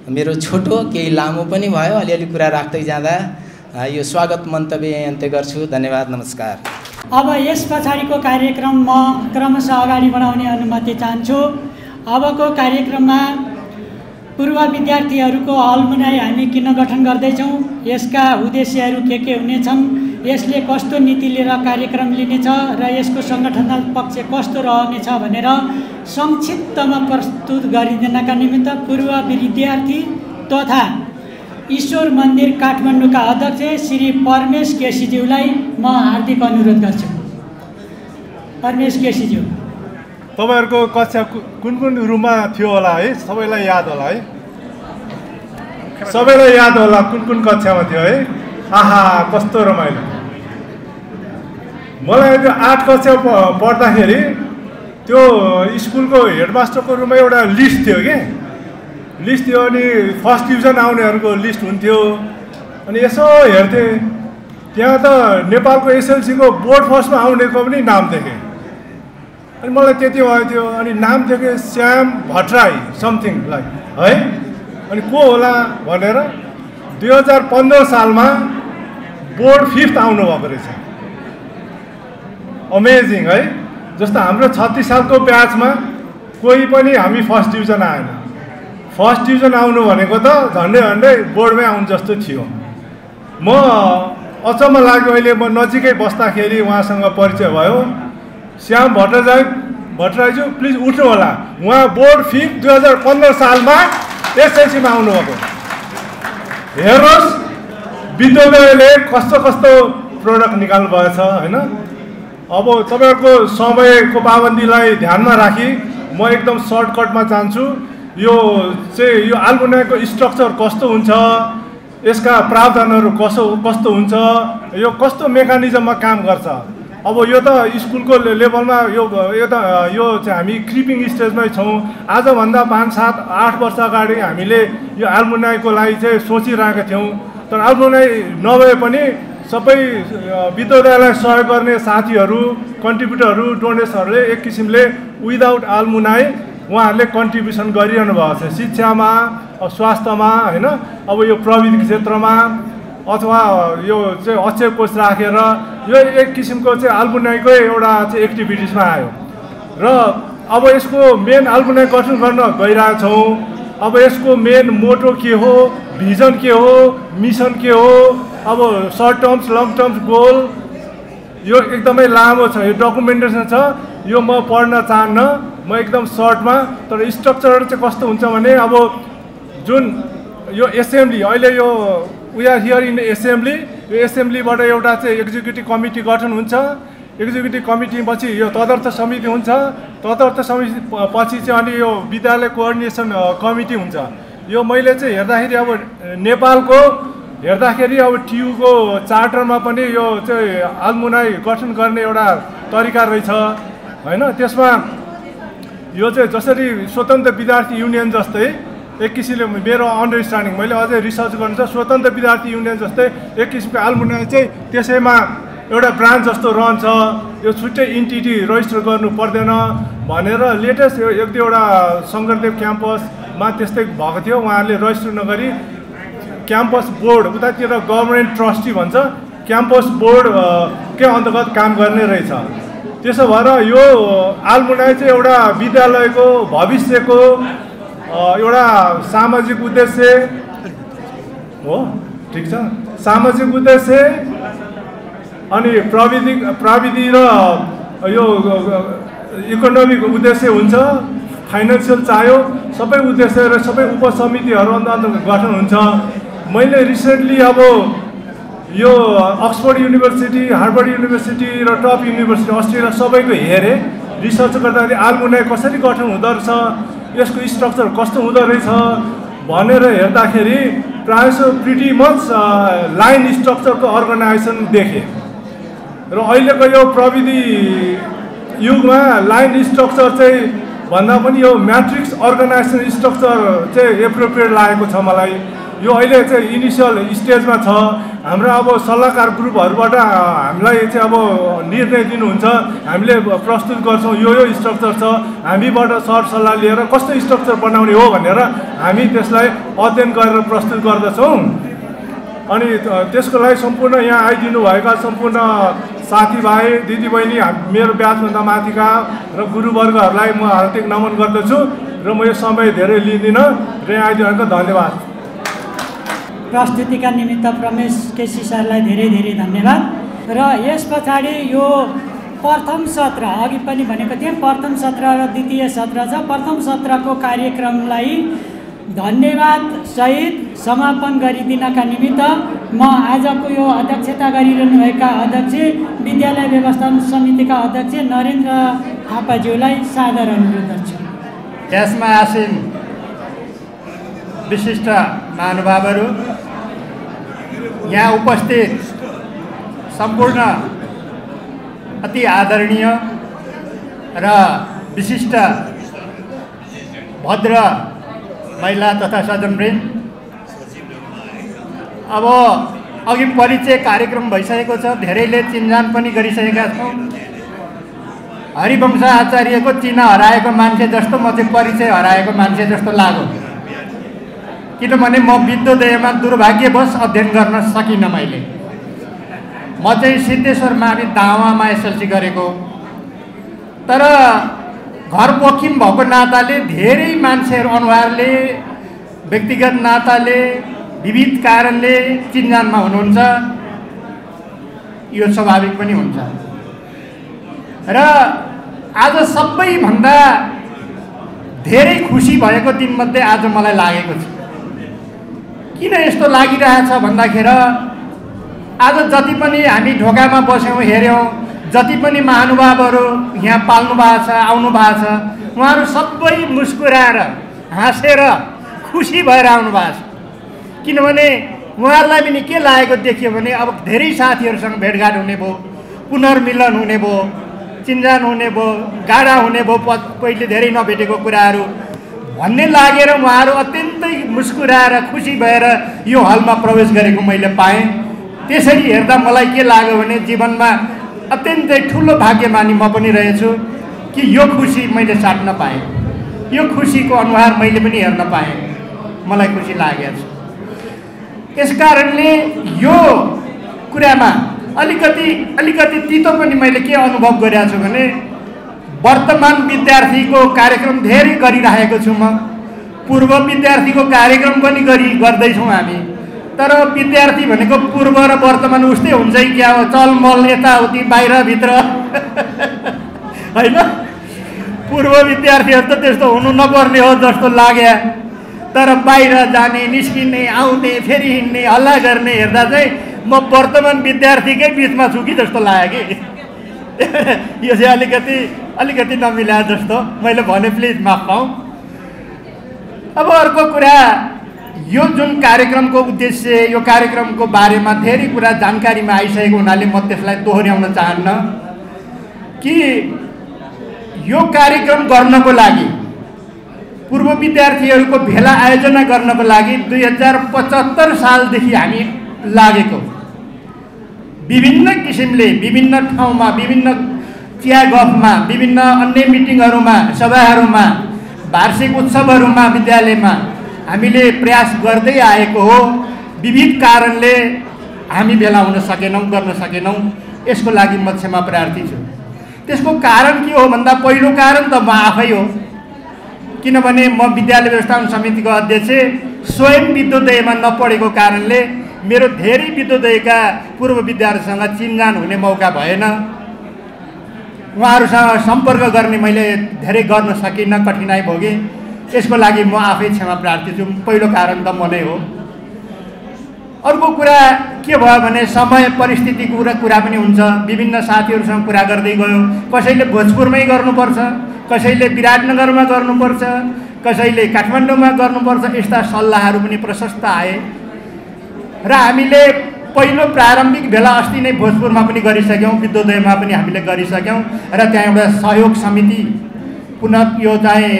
मेरो छोटो केही लामो पनि भयो, अलिअलि कुरा राख्दै जाँदा यो स्वागत मन्तव्य यही अन्त्य गर्छु। धन्यवाद, नमस्कार। अब यस पछाडिको कार्यक्रम म क्रमशः अगाडि बढाउने अनुमति चाहन्छु। अबको कार्यक्रममा पूर्व विद्यार्थीहरूको अलमुनाई हामी किन गठन गर्दैछौँ, यसका उद्देश्यहरू के हुनेछन्, यसले कस्तो नीति लिएर कार्यक्रम लिनेछ र यसको सङ्गठनात्मक पक्ष कस्तो रहनेछ भनेर संक्षिप्तमा प्रस्तुत गरिदिनका निमित्त पूर्व विद्यार्थी तथा ईश्वर मन्दिर काठमाडौँका अध्यक्ष श्री परमेश केसीज्यूलाई म हार्दिक अनुरोध गर्छु। परमेश केसीज्यू, तपाईहरुको कक्षा कुन रुममा थियो होला है? सबैलाई याद होला है? सबैलाई याद होला कुन कक्षामा थियो है? आहा, कस्तो रमाइलो। मलाई त्यो 8 कक्षा पढ्दाखेरि त्यो स्कुलको हेडमास्टरको रुममा एउटा लिस्ट थियो कि लिस्ट थियो अनि फर्स्ट डिभिजन आउनेहरूको लिस्ट हुन्थ्यो अनि यसो हेर्थेँ त्यहाँ त नेपालको एसएलसीको बोर्ड फर्स्टमा आउनेको पनि नाम देखेँ अनि मलाई त्यति भएको थियो अनि नाम देखेँ श्याम भट्टराई समथिङ लाइक है अनि को होला भनेर 2015 सालमा बोर्ड 5th आउनुभएको रहेछ अमेजिङ है जस्तो हाम्रो 36 सालको ब्याचमा कोही पनि हामी फर्स्ट डिभिजन आएन फर्स्ट डिभिजन आउनु भनेको त झन्डै झन्डै बोर्डमै आउनु जस्तो थियो म अचम्म लाग्यो अहिले म नजिकै बस्दाखेरि उहाँसँग परिचय भयो श्याम भट्टराईज्यू प्लिज उठ्नु होला उहाँ बोर्ड 5th 2015 सालमा एसएलसीमा आउनुभएको हेर्नुहोस् विद्यालयले कस्तो कस्तो प्रोडक्ट निकाल्नु भएछ होइन अब तपाईँहरूको समयको पाबन्दीलाई ध्यानमा राखी म एकदम सर्टकटमा जान्छु यो चाहिँ यो आल्मुनाईको स्ट्रक्चर कस्तो हुन्छ यसका प्रावधानहरू कस्तो हुन्छ यो कस्तो मेकानिजममा काम गर्छ अब यो त स्कुलको लेभलमा यो चाहिँ हामी क्रिपिङ स्टेजमै छौँ आजभन्दा 5-7-8 वर्ष अगाडि हामीले यो आल्मुनाईको लागि चाहिँ सोचिरहेका थियौँ तर आल्मुनाई नभए पनि सबै विद्यालयलाई सहयोग गर्ने साथीहरू कन्ट्रिब्युटरहरू डोनेसहरूले एक किसिमले विदाउट आल्मुनाई उहाँहरूले कन्ट्रिब्युसन गरिरहनु भएको छ शिक्षामा स्वास्थ्यमा होइन अब यो प्रविधि क्षेत्रमा अथवा यो चाहिँ अक्षय कोष राखेर यो एक किसिमको चाहिँ आल्मुनाईकै एउटा चाहिँ एक्टिभिटिजमा आयो र अब यसको मेन आल्मुनाई गठन गर्न गइरहेछौँ अब यसको मेन मोटो के हो भिजन के हो मिसन के हो अब short terms long terms goal यो एकदमै लामो छ यो डकुमेन्टेसन छ यो म पढ्न चाहन्न म एकदम सर्टमा तर स्ट्रक्चरहरू चाहिँ कस्तो हुन्छ भने अब जुन यो एसेम्ब्ली अहिले यो we are here in assembly यो एसेम्ब्लीबाट एउटा चाहिँ एक्जिक्युटिभ कमिटी गठन हुन्छ एक्जिक्युटिभ कमिटी पछि यो तदर्थ समिति हुन्छ तदर्थ समिति पछि चाहिँ अनि यो विद्यालय कोअर्डिनेसन कमिटी हुन्छ यो मैले चाहिँ हेर्दाखेरि अब नेपालको हेर्दाखेरि अब टियुको चार्टरमा पनि यो चाहिँ आल्मुनाई गठन गर्ने एउटा तरिका रहेछ होइन त्यसमा यो चाहिँ जसरी स्वतन्त्र विद्यार्थी युनियन जस्तै एक किसिमले मेरो अन्डरस्ट्यान्डिङ मैले अझै रिसर्च गर्नु छ स्वतन्त्र विद्यार्थी युनियन जस्तै एक किसिमको आल्मुनाई चाहिँ त्यसैमा एउटा ब्रान्च जस्तो रहन्छ यो छुट्टै इन्टिटी रजिस्टर गर्नु पर्दैन भनेर लेटेस्ट यो एक दुईवटा शङ्करदेव क्याम्पसमा त्यस्तै भएको थियो उहाँहरूले रजिस्टर नगरी क्याम्पस बोर्ड उतातिर गभर्मेन्ट ट्रस्टी भन्छ क्याम्पस बोर्डकै अन्तर्गत काम गर्ने रहेछ त्यसो भएर यो आल्मुनाई चाहिँ एउटा विद्यालयको भविष्यको एउटा सामाजिक उद्देश्य हो ठिक छ सामाजिक उद्देश्य अनि प्रविधि र यो इकोनोमिक उद्देश्य हुन्छ फाइनेन्सियल चाहियो सबै उद्देश्य र सबै उपसमितिहरू अन्तर्गत गठन हुन्छ मैले रिसेन्टली अब यो अक्सफोर्ड युनिभर्सिटी हार्वर्ड युनिभर्सिटी र टप युनिभर्सिटी अस्ट्रेलिया सबैको हेरेँ रिसर्च गर्दाखेरि आल्मुनाई कसरी गठन हुँदो रहेछ यसको स्ट्रक्चर कस्तो हुँदो रहेछ भनेर हेर्दाखेरि प्रायः प्रिटी मच लाइन स्ट्रक्चरको अर्गनाइजेसन देखेँ र अहिलेको यो प्रविधि युगमा लाइन स्ट्रक्चर चाहिँ भन्दा पनि यो म्याट्रिक्स अर्गनाइजेसन स्ट्रक्चर चाहिँ एप्रोप्रिएट लागेको छ मलाई यो अहिले चाहिँ इनिसियल स्टेजमा छ हाम्रो अब सल्लाहकार ग्रुपहरूबाट हामीलाई चाहिँ अब निर्णय दिनुहुन्छ हामीले प्रस्तुत गर्छौँ यो स्ट्रक्चर छ हामीबाट सरसल्लाह लिएर कस्तो स्ट्रक्चर बनाउने हो भनेर हामी त्यसलाई अध्ययन गरेर प्रस्तुत गर्दछौँ अनि त्यसको लागि सम्पूर्ण यहाँ आइदिनु भएका सम्पूर्ण साथीभाइ दिदीबहिनी मेरो ब्याचभन्दा माथिका र गुरुवर्गहरूलाई म हार्दिक नमन गर्दछु र म यो समय धेरै लिँदिनँ र यहाँ आइदिनुको धन्यवाद प्रस्तुतिका निमित्त प्रमेश केसी सरलाई धेरै धेरै धन्यवाद र यस पछाडि यो प्रथम सत्र अघि पनि भनेको थिएँ प्रथम सत्र र द्वितीय सत्र छ प्रथम सत्रको कार्यक्रमलाई धन्यवाद सहित समापन गरिदिनका निमित्त म आजको यो अध्यक्षता गरिरहनुभएका अध्यक्ष विद्यालय व्यवस्थापन समितिका अध्यक्ष नरेन्द्र थापाज्यूलाई सादर अनुरोध गर्छु त्यसमा आसीन विशिष्ट महानुभावहरू यहाँ उपस्थित सम्पूर्ण अति आदरणीय र विशिष्ट भद्र महिला तथा सज्जनवृन्द, अब अघि परिचय कार्यक्रम भइसकेको छ, धेरैले चिन्जान पनि गरिसकेका छौँ। हरिवंश आचार्यको चिन्ह हराएको मान्छे जस्तो म चाहिँ परिचय हराएको मान्छे जस्तो लाग्यो, किनभने म विद्योदयमा दुर्भाग्यवश अध्ययन गर्न सकिनँ। म चाहिँ सिद्धेश्वर मावि दावामा एसएलसी गरेको, तर घर वकिम भएको नाताले धेरै मान्छेहरू अनुहारले, व्यक्तिगत नाताले, विविध कारणले चिन्जानमा हुनुहुन्छ, यो स्वाभाविक पनि हुन्छ। र आज सबैभन्दा धेरै खुसी भएको दिनमध्ये आज मलाई लागेको छ। किन यस्तो लागिरहेछ भन्दाखेरि आज जति पनि हामी ढोकामा बस्यौँ, हेऱ्यौँ, जति पनि महानुभावहरू यहाँ पाल्नु भएको छ, आउनु भएको छ, उहाँहरू सबै मुस्कुराएर, हाँसेर, खुसी भएर आउनु भएको छ। किनभने उहाँहरूलाई पनि के लागेको देखियो भने अब धेरै साथीहरूसँग भेटघाट हुने भयो, पुनर्मिलन हुने भयो, चिन्जान हुने भयो, गाढा हुने भयो, पहिले धेरै नभेटेको कुराहरू भन्ने लागेर उहाँहरू अत्यन्तै मुस्कुराएर खुसी भएर यो हलमा प्रवेश गरेको मैले पाएँ। त्यसरी हेर्दा मलाई के लाग्यो भने जीवनमा अत्यन्तै ठुलो भाग्यमानी म पनि रहेछु कि यो खुसी मैले साट्न पाएँ, यो खुसीको अनुहार मैले पनि हेर्न पाएँ, मलाई खुसी लागेको छ। यसकारणले यो कुरामा अलिकति तितो पनि मैले के अनुभव गरेको छु भने वर्तमान विद्यार्थीको कार्यक्रम धेरै गरिरहेको छु म, पूर्व विद्यार्थीको कार्यक्रम पनि गर्दैछौँ हामी। तर विद्यार्थी भनेको पूर्व र वर्तमान उस्तै हुन्छ कि क्या हो, चलमल यताउति बाहिरभित्र होइन। पूर्व विद्यार्थीहरू त त्यस्तो हुनु नपर्ने हो जस्तो लाग्यो, तर बाहिर जाने, निस्किने, आउने, फेरि हिँड्ने, हल्ला गर्ने हेर्दा चाहिँ म वर्तमान विद्यार्थीकै बिचमा छु कि जस्तो लाग्यो कि। यो चाहिँ अलिकति नमिला जस्तो मैले भने, प्लिज माफ पाऊँ। अब अर्को कुरा, यो जुन कार्यक्रमको उद्देश्य, यो कार्यक्रमको बारेमा धेरै कुरा जानकारीमा आइसकेको हुनाले म त्यसलाई दोहोऱ्याउन चाहन्न कि यो कार्यक्रम गर्नको लागि, पूर्व विद्यार्थीहरूको भेला आयोजना गर्नको लागि 2075 सालदेखि हामी लागेको। विभिन्न किसिमले, विभिन्न ठाउँमा, विभिन्न चिया गफमा, विभिन्न अन्य मिटिङहरूमा, सभाहरूमा, वार्षिक उत्सवहरूमा विद्यालयमा हामीले प्रयास गर्दै आएको हो। विविध कारणले हामी भेला हुन सकेनौँ, गर्न सकेनौँ। यसको लागि म क्षमा प्रार्थी छु। त्यसको कारण के हो भन्दा पहिलो कारण त म आफै हो, किनभने म विद्यालय व्यवस्थापन समितिको अध्यक्ष, स्वयं विद्योदयमा नपढेको कारणले मेरो धेरै विद्योदयका पूर्व विद्यार्थीसँग चिन्जान हुने मौका भएन। उहाँहरूसँग सम्पर्क गर्ने मैले धेरै गर्न सकिनँ, कठिनाइ भोगेँ। यसको लागि म आफै क्षमा प्रार्थी छु। पहिलो कारण त म नै हो। अर्को कुरा के भयो भने समय परिस्थितिको कुरा पनि हुन्छ। विभिन्न साथीहरूसँग कुरा गर्दै गयो, कसैले भोजपुरमै गर्नुपर्छ, कसैले विराटनगरमा गर्नुपर्छ, कसैले काठमाडौँमा गर्नुपर्छ, यस्ता सल्लाहहरू पनि प्रशस्त आए र हामीले पहिलो प्रारम्भिक भेला अस्ति नै भोजपुरमा पनि गरिसक्यौँ, विद्योदयमा पनि हामीले गरिसक्यौँ र त्यहाँ एउटा सहयोग समिति, पुनः यो चाहिँ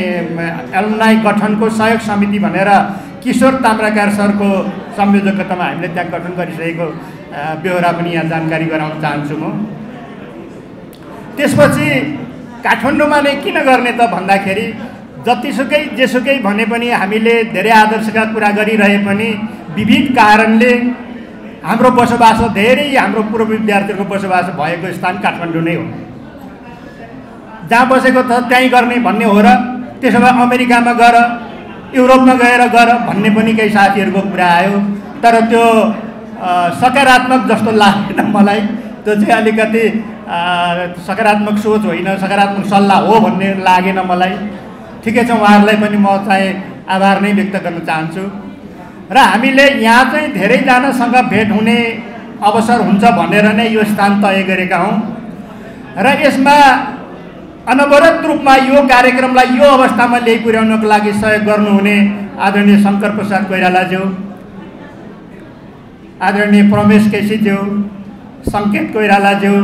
एलुमनाई गठनको सहयोग समिति भनेर किशोर ताम्राकार सरको संयोजकतामा हामीले त्यहाँ गठन गरिसकेको बेहोरा पनि यहाँ जानकारी गराउन चाहन्छु म। त्यसपछि काठमाडौँमा नै किन गर्ने त भन्दाखेरि जतिसुकै जेसुकै भने पनि हामीले धेरै आदर्शका कुरा गरिरहे पनि विविध कारणले हाम्रो बसोबासो, धेरै हाम्रो पूर्व विद्यार्थीहरूको बसोबासो भएको स्थान काठमाडौँ नै हो। जहाँ बसेको छ त्यहीँ गर्ने भन्ने हो र त्यसो भए अमेरिकामा गएर, युरोपमा गएर गर भन्ने पनि केही साथीहरूको कुरा आयो। तर त्यो सकारात्मक जस्तो लागेन मलाई। त्यो चाहिँ अलिकति सकारात्मक सोच होइन, सकारात्मक सल्लाह हो भन्ने लागेन मलाई। ठिकै छ, उहाँहरूलाई पनि म चाहिँ आभार नै व्यक्त गर्न चाहन्छु। र हामीले यहाँ चाहिँ धेरैजनासँग भेट हुने अवसर हुन्छ भनेर नै यो स्थान तय गरेका हौँ र यसमा अनवरत रूपमा यो कार्यक्रमलाई यो अवस्थामा ल्याइ पुर्याउनको लागि सहयोग गर्नुहुने आदरणीय शङ्कर प्रसाद कोइरालाज्यू, आदरणीय प्रमेश केसीज्यू, सङ्केत कोइरालाज्यू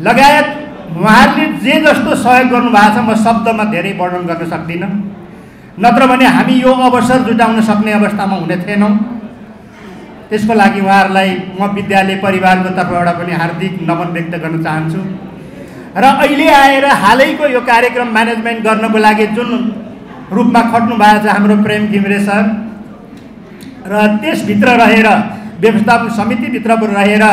लगायत उहाँहरूले जे जस्तो सहयोग गर्नुभएको छ म शब्दमा धेरै वर्णन गर्न सक्दिनँ। नत्र भने हामी यो अवसर जुटाउन सक्ने अवस्थामा हुने थिएनौँ। त्यसको लागि उहाँहरूलाई म विद्यालय परिवारको तर्फबाट पनि हार्दिक नमन व्यक्त गर्न चाहन्छु। र अहिले आएर हालैको यो कार्यक्रम म्यानेजमेन्ट गर्नको लागि जुन रूपमा खट्नु भएको छ हाम्रो प्रेम घिमिरे सर, र त्यसभित्र रहेर व्यवस्थापन समितिभित्र रहेर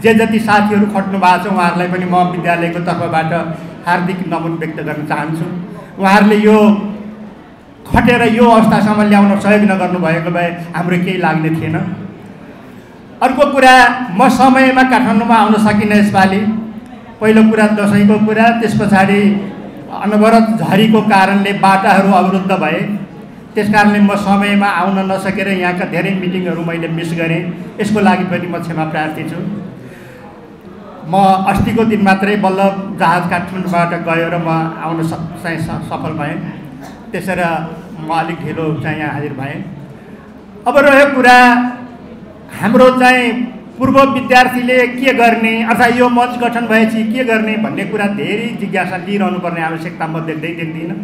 जे जति साथीहरू खट्नु भएको छ उहाँहरूलाई पनि म विद्यालयको तर्फबाट हार्दिक नमन व्यक्त गर्न चाहन्छु। उहाँहरूले यो खटेर यो अवस्थासम्म ल्याउन सहयोग नगर्नु भएको भए हाम्रो केही लाग्ने थिएन। अर्को कुरा, म समयमा काठमाडौँमा आउन सकिनँ यसपालि। पहिलो कुरा दसैँको कुरा, त्यस पछाडि अनवरत झरीको कारणले बाटाहरू अवरुद्ध भए। त्यस कारणले म समयमा आउन नसकेर यहाँका धेरै मिटिङहरू मैले मिस गरेँ। यसको लागि पनि म क्षमा प्रार्थी छु। म अस्तिको दिन मात्रै बल्ल जहाज काठमाडौँबाट गयो र म आउन सफल भएँ। त्यसरी म अलिक ढिलो चाहिँ यहाँ हाजिर भएँ। अब रह्यो कुरा हाम्रो चाहिँ पूर्व विद्यार्थीले के गर्ने अर्थात् यो मञ्च गठन भएपछि के गर्ने भन्ने कुरा धेरै जिज्ञासा लिइरहनु पर्ने आवश्यकता म देख्दिनँ।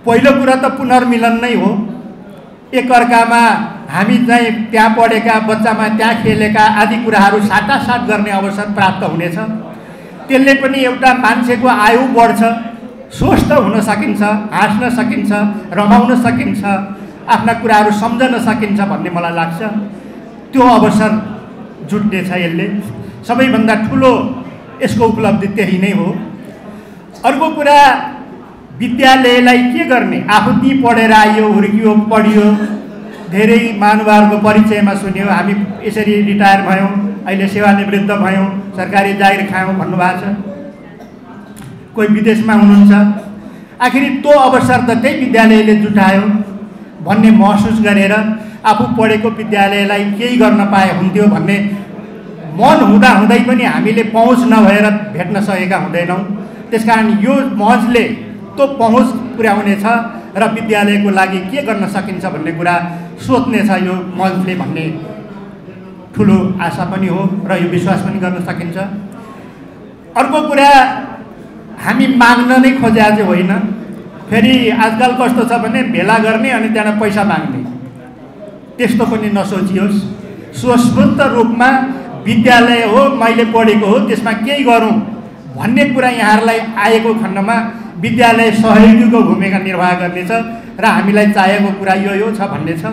पहिलो कुरा त पुनर्मिलन नै हो। एकअर्कामा हामी चाहिँ त्यहाँ पढेका बच्चामा त्यहाँ खेलेका आदि कुराहरू साटासाट गर्ने अवसर प्राप्त हुनेछ। त्यसले पनि एउटा मान्छेको आयु बढ्छ, स्वस्थ हुन सकिन्छ, हाँस्न सकिन्छ, रमाउन सकिन्छ, आफ्ना कुराहरू सम्झन सकिन्छ भन्ने मलाई लाग्छ। त्यो अवसर जुट्नेछ यसले। सबैभन्दा ठुलो यसको उपलब्धि त्यही नै हो। अर्को कुरा, विद्यालयलाई के गर्ने? आफू ती पढेर आइयो, हुर्कियो, पढियो, धेरै महानुभावको परिचयमा सुन्यो, हामी यसरी रिटायर भयौँ, अहिले सेवानिवृत्त भयौँ, सरकारी जागिर खायौँ भन्नुभएको छ। कोही विदेशमा हुनुहुन्छ। आखिरी त्यो अवसर त त्यही विद्यालयले जुटायो भन्ने महसुस गरेर आफू पढेको विद्यालयलाई केही गर्न पाए हुन्थ्यो भन्ने मन हुँदाहुँदै पनि हामीले पहुँच नभएर भेट्न सकेका हुँदैनौँ। त्यसकारण यो मञ्चले त्यो पहुँच पुर्याउनेछ र विद्यालयको लागि के गर्न सकिन्छ भन्ने कुरा सोच्नेछ यो मञ्चले भन्ने ठुलो आशा पनि हो र यो विश्वास पनि गर्न सकिन्छ। अर्को कुरा, हामी माग्न नै खोजेको चाहिँ होइन। फेरि आजकल कस्तो छ भने भेला गर्ने अनि त्यहाँबाट पैसा माग्ने, त्यस्तो पनि नसोचियोस्। स्वस्फूर्त रूपमा विद्यालय हो, मैले पढेको हो, त्यसमा केही गरौँ भन्ने कुरा यहाँहरूलाई आएको खण्डमा विद्यालय सहयोगीको भूमिका निर्वाह गर्नेछ र हामीलाई चाहेको कुरा यो छ भन्ने छ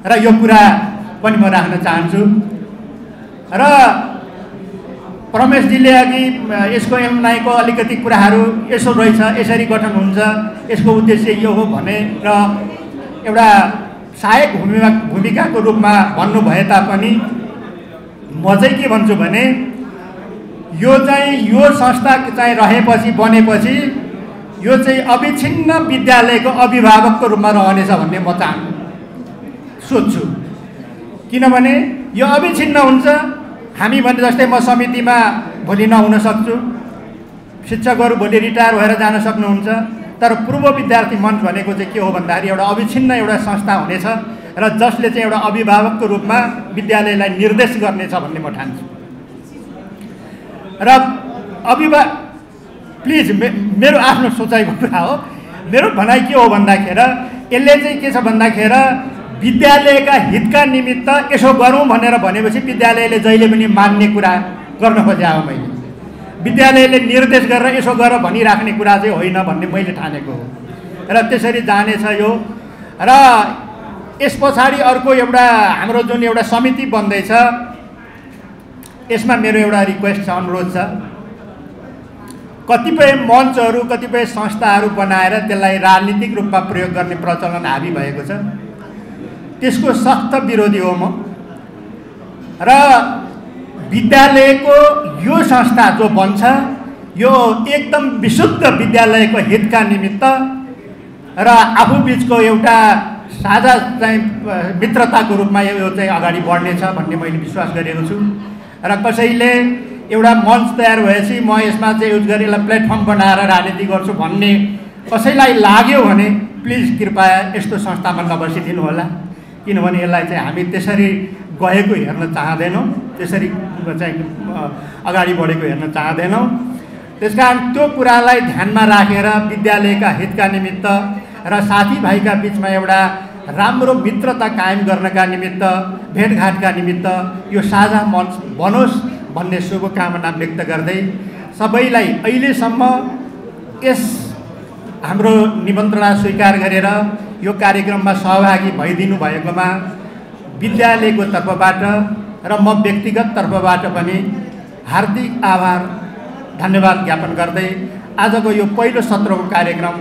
र यो कुरा पनि म राख्न चाहन्छु। र रमेशजीले अघि यसको एमनाईको अलिकति कुराहरू यसो रहेछ, यसरी गठन हुन्छ, यसको उद्देश्य यो हो भनेर एउटा सहायक भूमिकाको रूपमा भन्नु भए तापनि म चाहिँ के भन्छु भने यो संस्था चाहिँ रहेपछि बनेपछि यो चाहिँ अविच्छिन्न विद्यालयको अभिभावकको रूपमा रहनेछ भन्ने म सोच्छु। किनभने यो अविच्छिन्न हुन्छ। हामी भने जस्तै म समितिमा भोलि नहुन सक्छु, शिक्षकहरू भोलि रिटायर भएर जान सक्नुहुन्छ, तर पूर्व विद्यार्थी मञ्च भनेको चाहिँ के हो भन्दाखेरि एउटा अविच्छिन्न एउटा संस्था हुनेछ र जसले चाहिँ एउटा अभिभावकको रूपमा विद्यालयलाई निर्देश गर्नेछ भन्ने म ठान्छु। र प्लिज मेरो आफ्नो सोचाइको कुरा हो। मेरो भनाइ के हो भन्दाखेरि यसले चाहिँ के छ भन्दाखेरि विद्यालयका हितका निमित्त यसो गरौँ भनेर भनेपछि विद्यालयले जहिले पनि मान्ने कुरा गर्न खोजेँ हो। मैले विद्यालयले निर्देश गरेर यसो गर भनिराख्ने कुरा चाहिँ होइन भन्ने मैले ठानेको हो र त्यसरी जानेछ यो। र यस पछाडि अर्को एउटा हाम्रो जुन एउटा समिति बन्दैछ, यसमा मेरो एउटा रिक्वेस्ट छ, अनुरोध छ। कतिपय मञ्चहरू, कतिपय संस्थाहरू बनाएर त्यसलाई राजनीतिक रूपमा प्रयोग गर्ने प्रचलन हाबी भएको छ। त्यसको सख्त विरोधी हो म। र विद्यालयको यो संस्था जो बन्छ यो एकदम विशुद्ध विद्यालयको हितका निमित्त र आफू बिचको एउटा साझा चाहिँ मित्रताको रूपमा यो चाहिँ अगाडि बढ्नेछ भन्ने मैले विश्वास गरेको छु। र कसैले एउटा मञ्च तयार भएपछि म यसमा चाहिँ युज गरेर यसलाई प्लेटफर्म बनाएर राजनीति गर्छु भन्ने कसैलाई लाग्यो भने प्लिज कृपया यस्तो संस्थामा नबसिदिनु होला। किनभने यसलाई चाहिँ हामी त्यसरी गएको हेर्न चाहँदैनौँ। त्यसरी चाहिँ अगाडि बढेको हेर्न चाहँदैनौँ। त्यसकारण त्यो कुरालाई ध्यानमा राखेर विद्यालयका हितका निमित्त र साथीभाइका बिचमा एउटा राम्रो मित्रता कायम गर्नका निमित्त भेटघाटका निमित्त यो साझा मञ्च बनोस् भन्ने शुभकामना व्यक्त गर्दै सबैलाई अहिलेसम्म यस हाम्रो निमन्त्रणा स्वीकार गरेर यो कार्यक्रममा सहभागी भइदिनु भएकोमा विद्यालयको तर्फबाट र म व्यक्तिगत तर्फबाट पनि हार्दिक आभार धन्यवाद ज्ञापन गर्दै आजको यो पहिलो सत्रको कार्यक्रम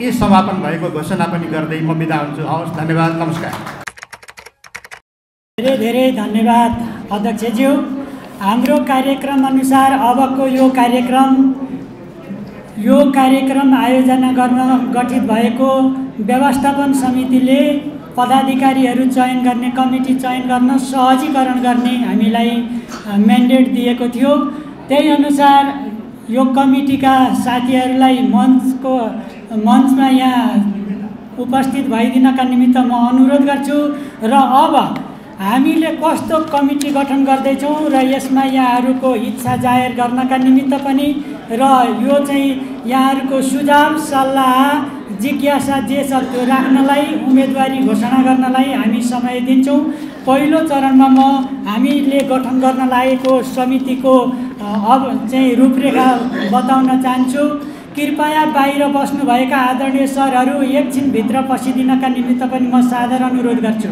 यी समापन भएको घोषणा पनि गर्दै म बिदा हुन्छु। हवस्, धन्यवाद, नमस्कार। धेरै धेरै धन्यवाद अध्यक्षज्यू। हाम्रो कार्यक्रम अनुसार अबको यो कार्यक्रम आयोजना गर्न गठित भएको व्यवस्थापन समितिले पदाधिकारीहरू चयन गर्ने कमिटी चयन गर्न सहजीकरण गर्ने हामीलाई म्यान्डेट दिएको थियो। त्यही अनुसार यो कमिटीका साथीहरूलाई मञ्चमा यहाँ उपस्थित भइदिनका निमित्त म अनुरोध गर्छु। र अब हामीले कस्तो कमिटी गठन गर्दैछौँ र यसमा यहाँहरूको इच्छा जाहेर गर्नका निमित्त पनि र यो चाहिँ यहाँहरूको सुझाव सल्लाह जिज्ञासा जे छ त्यो राख्नलाई उम्मेदवारी घोषणा गर्नलाई हामी समय दिन्छौँ। पहिलो चरणमा हामीले गठन गर्न लागेको समितिको अब चाहिँ रूपरेखा बताउन चाहन्छु। कृपया बाहिर बस्नुभएका आदरणीय सरहरू एकछिनभित्र पसिदिनका निमित्त पनि म सादर अनुरोध गर्छु।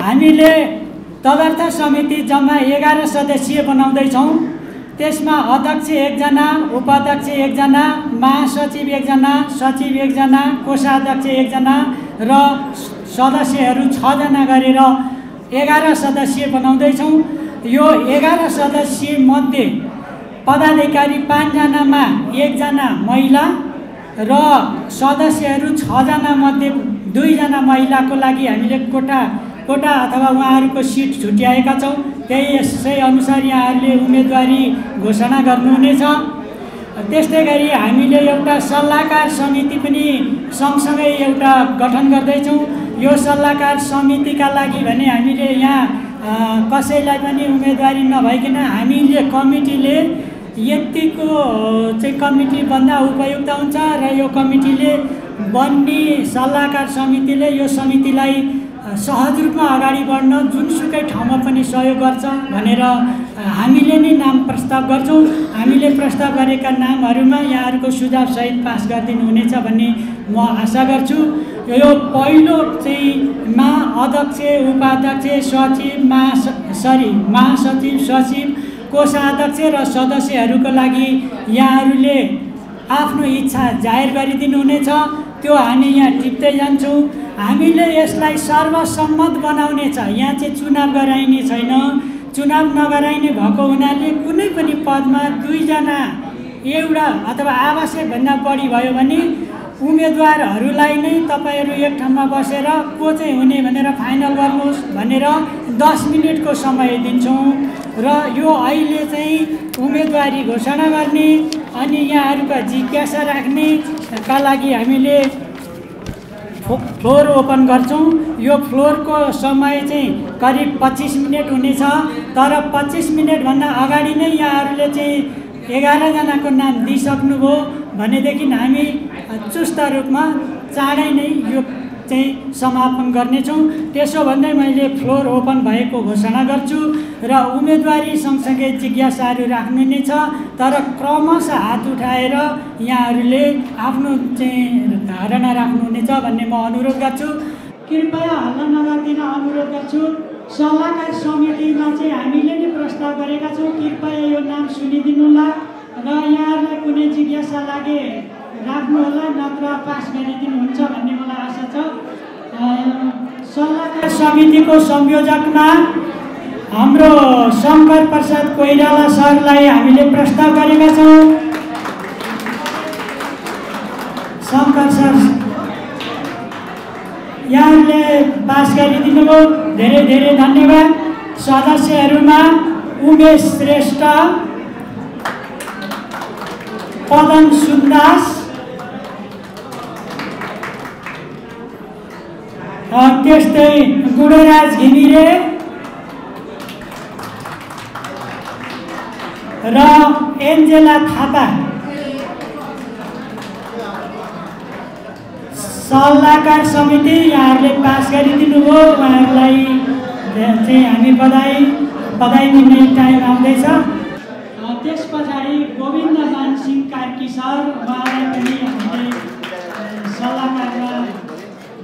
हामीले तदर्थ समिति जम्मा 11 सदस्यीय बनाउँदैछौँ। त्यसमा अध्यक्ष 1 जना, उपाध्यक्ष 1 जना, महासचिव 1 जना, सचिव 1 जना, कोषाध्यक्ष 1 जना र सदस्यहरू 6 जना गरेर 11 सदस्यीय बनाउँदैछौँ। यो 11 सदस्य मध्ये पदाधिकारी 5 जनामा 1 जना महिला र सदस्यहरू 6 जना मध्ये 2 जना महिलाको लागि हामीले कोटा अथवा उहाँहरूको सिट छुट्याएका छौँ। त्यसै अनुसार यहाँहरूले उम्मेदवारी घोषणा गर्नुहुनेछ। त्यस्तै गरी हामीले एउटा सल्लाहकार समिति पनि सँगसँगै एउटा गठन गर्दैछौँ। यो सल्लाहकार समितिका लागि भने हामीले यहाँ कसैलाई पनि उम्मेदवारी नभइकन हामीले कमिटीले यतिको चाहिँ कमिटी बन्दा उपयुक्त हुन्छ र यो कमिटीले बन्ने सल्लाहकार समितिले यो समितिलाई सहज रूपमा अगाडि बढ्न जुनसुकै ठाउँमा पनि सहयोग गर्छ भनेर हामीले नै नाम प्रस्ताव गर्छौँ। हामीले प्रस्ताव गरेका नामहरूमा यहाँहरूको सुझावसहित पास गरिदिनु हुनेछ भन्ने म आशा गर्छु। यो पहिलो चाहिँ अध्यक्ष, उपाध्यक्ष, सचिव, महासचिव, सचिव, कोषाध्यक्ष र सदस्यहरूको लागि यहाँहरूले आफ्नो इच्छा जाहेर गरिदिनु हुनेछ। त्यो हामी यहाँ टिप्दै जान्छौँ। हामीले यसलाई सर्वसम्मत बनाउने छ। यहाँ चाहिँ चुनाव गराइने छैन। चुनाव नगराइने भएको हुनाले कुनै पनि पदमा 2 जना एउटा अथवा आवश्यकभन्दा बढी भयो भने उम्मेदवारहरूलाई नै तपाईँहरू एक ठाउँमा बसेर को चाहिँ हुने भनेर फाइनल गर्नुहोस् भनेर 10 मिनटको समय दिन्छौँ। र यो अहिले चाहिँ उम्मेदवारी घोषणा गर्ने अनि यहाँहरूका जिज्ञासा राख्नेका लागि हामीले फ्लोर ओपन गर्छौँ। यो फ्लोरको समय चाहिँ करिब 25 मिनट हुनेछ। तर 25 मिनटभन्दा अगाडि नै यहाँहरूले चाहिँ 11 जनाको नाम दिइसक्नुभयो भनेदेखि हामी चुस्त रूपमा चाँडै नै यो चाहिँ समापन गर्नेछौँ। त्यसो भन्दै मैले फ्लोर ओपन भएको घोषणा गर्छु र उम्मेदवारी सँगसँगै जिज्ञासाहरू राख्नु नै छ। तर क्रमशः हात उठाएर यहाँहरूले आफ्नो चाहिँ धारणा राख्नुहुनेछ भन्ने म अनुरोध गर्छु। कृपया हल्ला नगरिदिन अनुरोध गर्छु। सल्लाहकार समितिमा चाहिँ हामीले नै प्रस्ताव गरेका छौँ। कृपया यो नाम सुनिदिनुहोला र यहाँहरूलाई कुनै जिज्ञासा लागे राख्नुहोला, नत्र पास गरिदिनुहुन्छ भन्ने मलाई आशा छ। सल्लाहकार समितिको संयोजकमा हाम्रो शङ्कर प्रसाद कोइराला सरलाई हामीले प्रस्ताव गरेका छौँ। शङ्कर सर यहाँले पास गरिदिनु भयो, धेरै धेरै धन्यवाद। सदस्यहरूमा उमेश श्रेष्ठ, पदन सुन्दास, त्यस्तै गुणराज घिमिरे, र एन्जेला थापा सल्लाहकार समिति यहाँहरूले पास गरिदिनु भयो। उहाँहरूलाई चाहिँ हामी बधाई दिने टाइम आउँदैछ। त्यस पछाडि गोविन्द मान सिंह कार्की सर, उहाँलाई पनि हामीले सल्लाहकारमा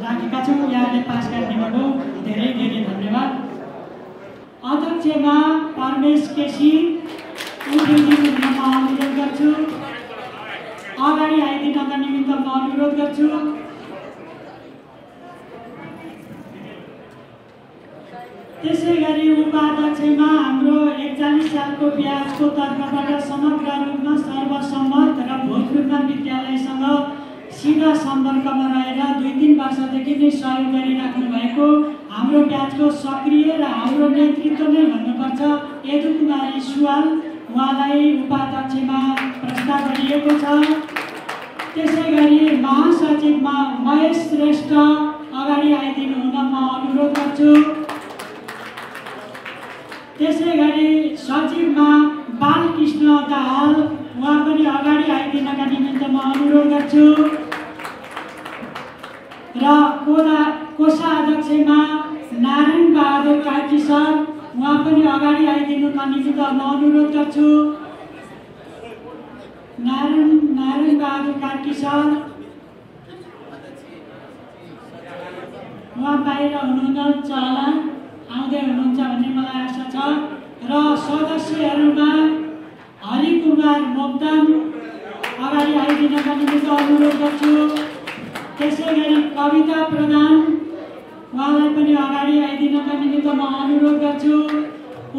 राखेका छौँ। यहाँले पास गरिदिनु भयो, धेरै धेरै धन्यवाद। अध्यक्षमा परमेश केसी उठिदिनु म अनुरोध गर्छु। अगाडि आइदिनका निमित्त म अनुरोध गर्छु। त्यसै गरी उपाध्यक्षमा हाम्रो 41 सालको ब्याजको तर्फबाट समग्र रूपमा सर्वसम्मत र भोजपुरमा विद्यालयसँग सिधा सम्पर्कमा रहेर 2-3 वर्षदेखि नै सहयोग गरिराख्नु भएको हाम्रो ब्याजको सक्रिय र हाम्रो नेतृत्व नै भन्नुपर्छ यदु कुमारी सुवाल, उहाँलाई उपाध्यक्षमा प्रस्ताव गरिएको छ। त्यसै गरी महासचिवमा महेश श्रेष्ठ अगाडि आइदिनु हुन म अनुरोध गर्छु। त्यसै गरी सचिवमा बालकृष्ण दाहाल, उहाँ पनि अगाडि आइदिनका निमित्त म अनुरोध गर्छु। र कोषाध्यक्षमा नारायण बहादुर कार्की सर, उहाँ पनि अगाडि आइदिनुका निमित्त म अनुरोध गर्छु। नारायण बहादुर कार्की सर, उहाँ बाहिर हुनुहुन्छ होला, आउँदै हुनुहुन्छ भन्ने मलाई आशा छ। र सदस्यहरूमा हरिकुमार मोक्तान अगाडि आइदिनका निमित्त अनुरोध गर्छु। त्यसै गरी कविता प्रधान, उहाँलाई पनि अगाडि आइदिनका निमित्त म अनुरोध गर्छु।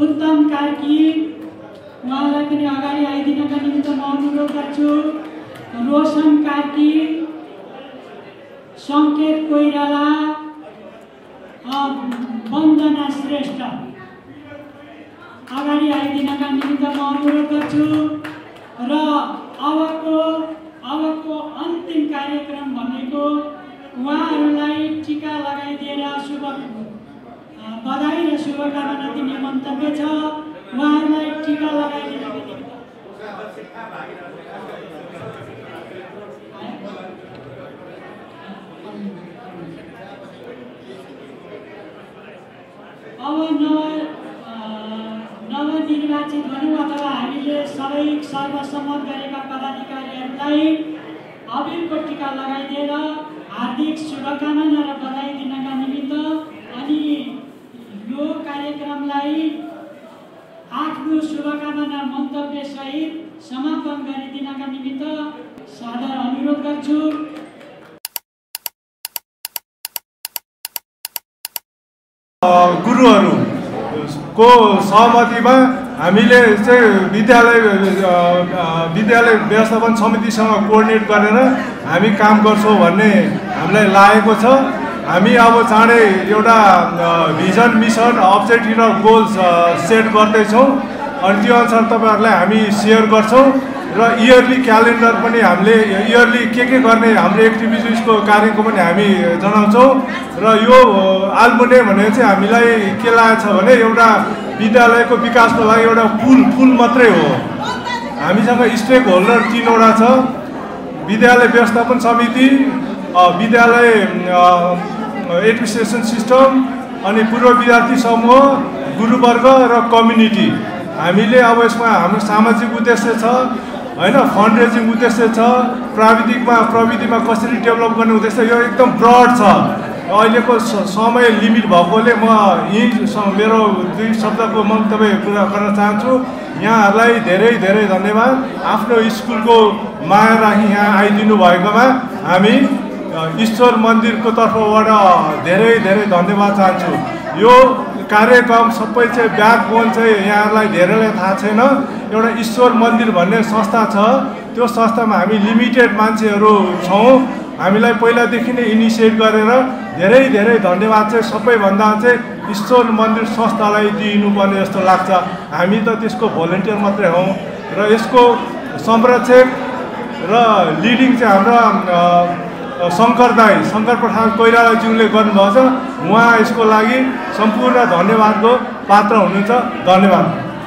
उत्तम कार्की, उहाँलाई पनि अगाडि आइदिनका निमित्त म अनुरोध गर्छु। रोशन कार्की, सङ्केत कोइराला, वन्दना श्रेष्ठ अगाडि आइदिनका निमित्त म अनुरोध गर्छु। र अबको अन्तिम कार्यक्रम भनेको उहाँहरूलाई टीका लगाइदिएर बधाई र शुभकामना दिने मन्तव्य छ। उहाँहरूलाई टीका लगाइदिनको निमित्त अब नवनिर्वाचित भनौँ अथवा हामीले सबै सर्वसम्मत गरेका पदाधिकारीहरूलाई अबिरको टीका लगाइदिएर हार्दिक शुभकामना र बधाई दिनका निमित्त अनि यो कार्यक्रमलाई आफ्नो शुभकामना मन्तव्य सहित समापन गरिदिनका निमित्त सादर अनुरोध गर्छु। गुरुहरूको सहमतिमा हामीले चाहिँ विद्यालय व्यवस्थापन समितिसँग कोअर्डिनेट गरेर हामी काम गर्छौँ भन्ने हामीलाई लागेको छ। हामी अब चाँडै एउटा भिजन, मिसन, अब्जेक्टिभ र गोल्स सेट गर्दैछौँ अनि त्यो अनुसार तपाईँहरूलाई हामी सेयर गर्छौँ। र इयरली क्यालेन्डर पनि हामीले इयरली के गर्ने हाम्रो एक्टिभिटिजको कार्यको पनि हामी जनाउँछौँ। र यो आल्मुने भने चाहिँ हामीलाई के लागेको छ भने एउटा विद्यालयको विकासको लागि एउटा पुल मात्रै हो। हामीसँग स्टेक होल्डर 3वटा छ, विद्यालय व्यवस्थापन समिति, विद्यालय एडमिनिस्ट्रेसन सिस्टम अनि पूर्व विद्यार्थी समूह, गुरुवर्ग र कम्युनिटी। हामीले अब यसमा हाम्रो सामाजिक उद्देश्य छ हैन, फन्ड रेजिङ उद्देश्य छ, प्रविधिमा कसरी डेभलप गर्ने उद्देश्य, यो एकदम ब्रड छ। अहिलेको समय लिमिट भएकोले म यही मेरो 2 शब्दको मन्तव्य पुरा गर्न चाहन्छु। यहाँहरूलाई धेरै धेरै धन्यवाद। आफ्नो स्कुलको माया राखी यहाँ आइदिनु भएकोमा हामी ईश्वर मन्दिरको तर्फबाट धेरै धेरै धन्यवाद चाहन्छु। यो कार्यक्रम सबै चाहिँ ब्याकबोन चाहिँ यहाँहरूलाई धेरैलाई थाहा छैन, एउटा ईश्वर मन्दिर भन्ने संस्था छ। त्यो संस्थामा हामी लिमिटेड मान्छेहरू छौँ। हामीलाई पहिलादेखि नै इनिसिएट गरेर धेरै धेरै धन्यवाद चाहिँ सबैभन्दा चाहिँ ईश्वर मन्दिर संस्थालाई दिनुपर्ने जस्तो लाग्छ। हामी त त्यसको भोलिन्टियर मात्रै हौँ र यसको संरक्षक र लिडिङ चाहिँ हाम्रा शङ्कर प्रसाद कोइरालाज्यूले गर्नुभएको छ। उहाँ यसको लागि सम्पूर्ण धन्यवादको पात्र हुनुहुन्छ। धन्यवाद।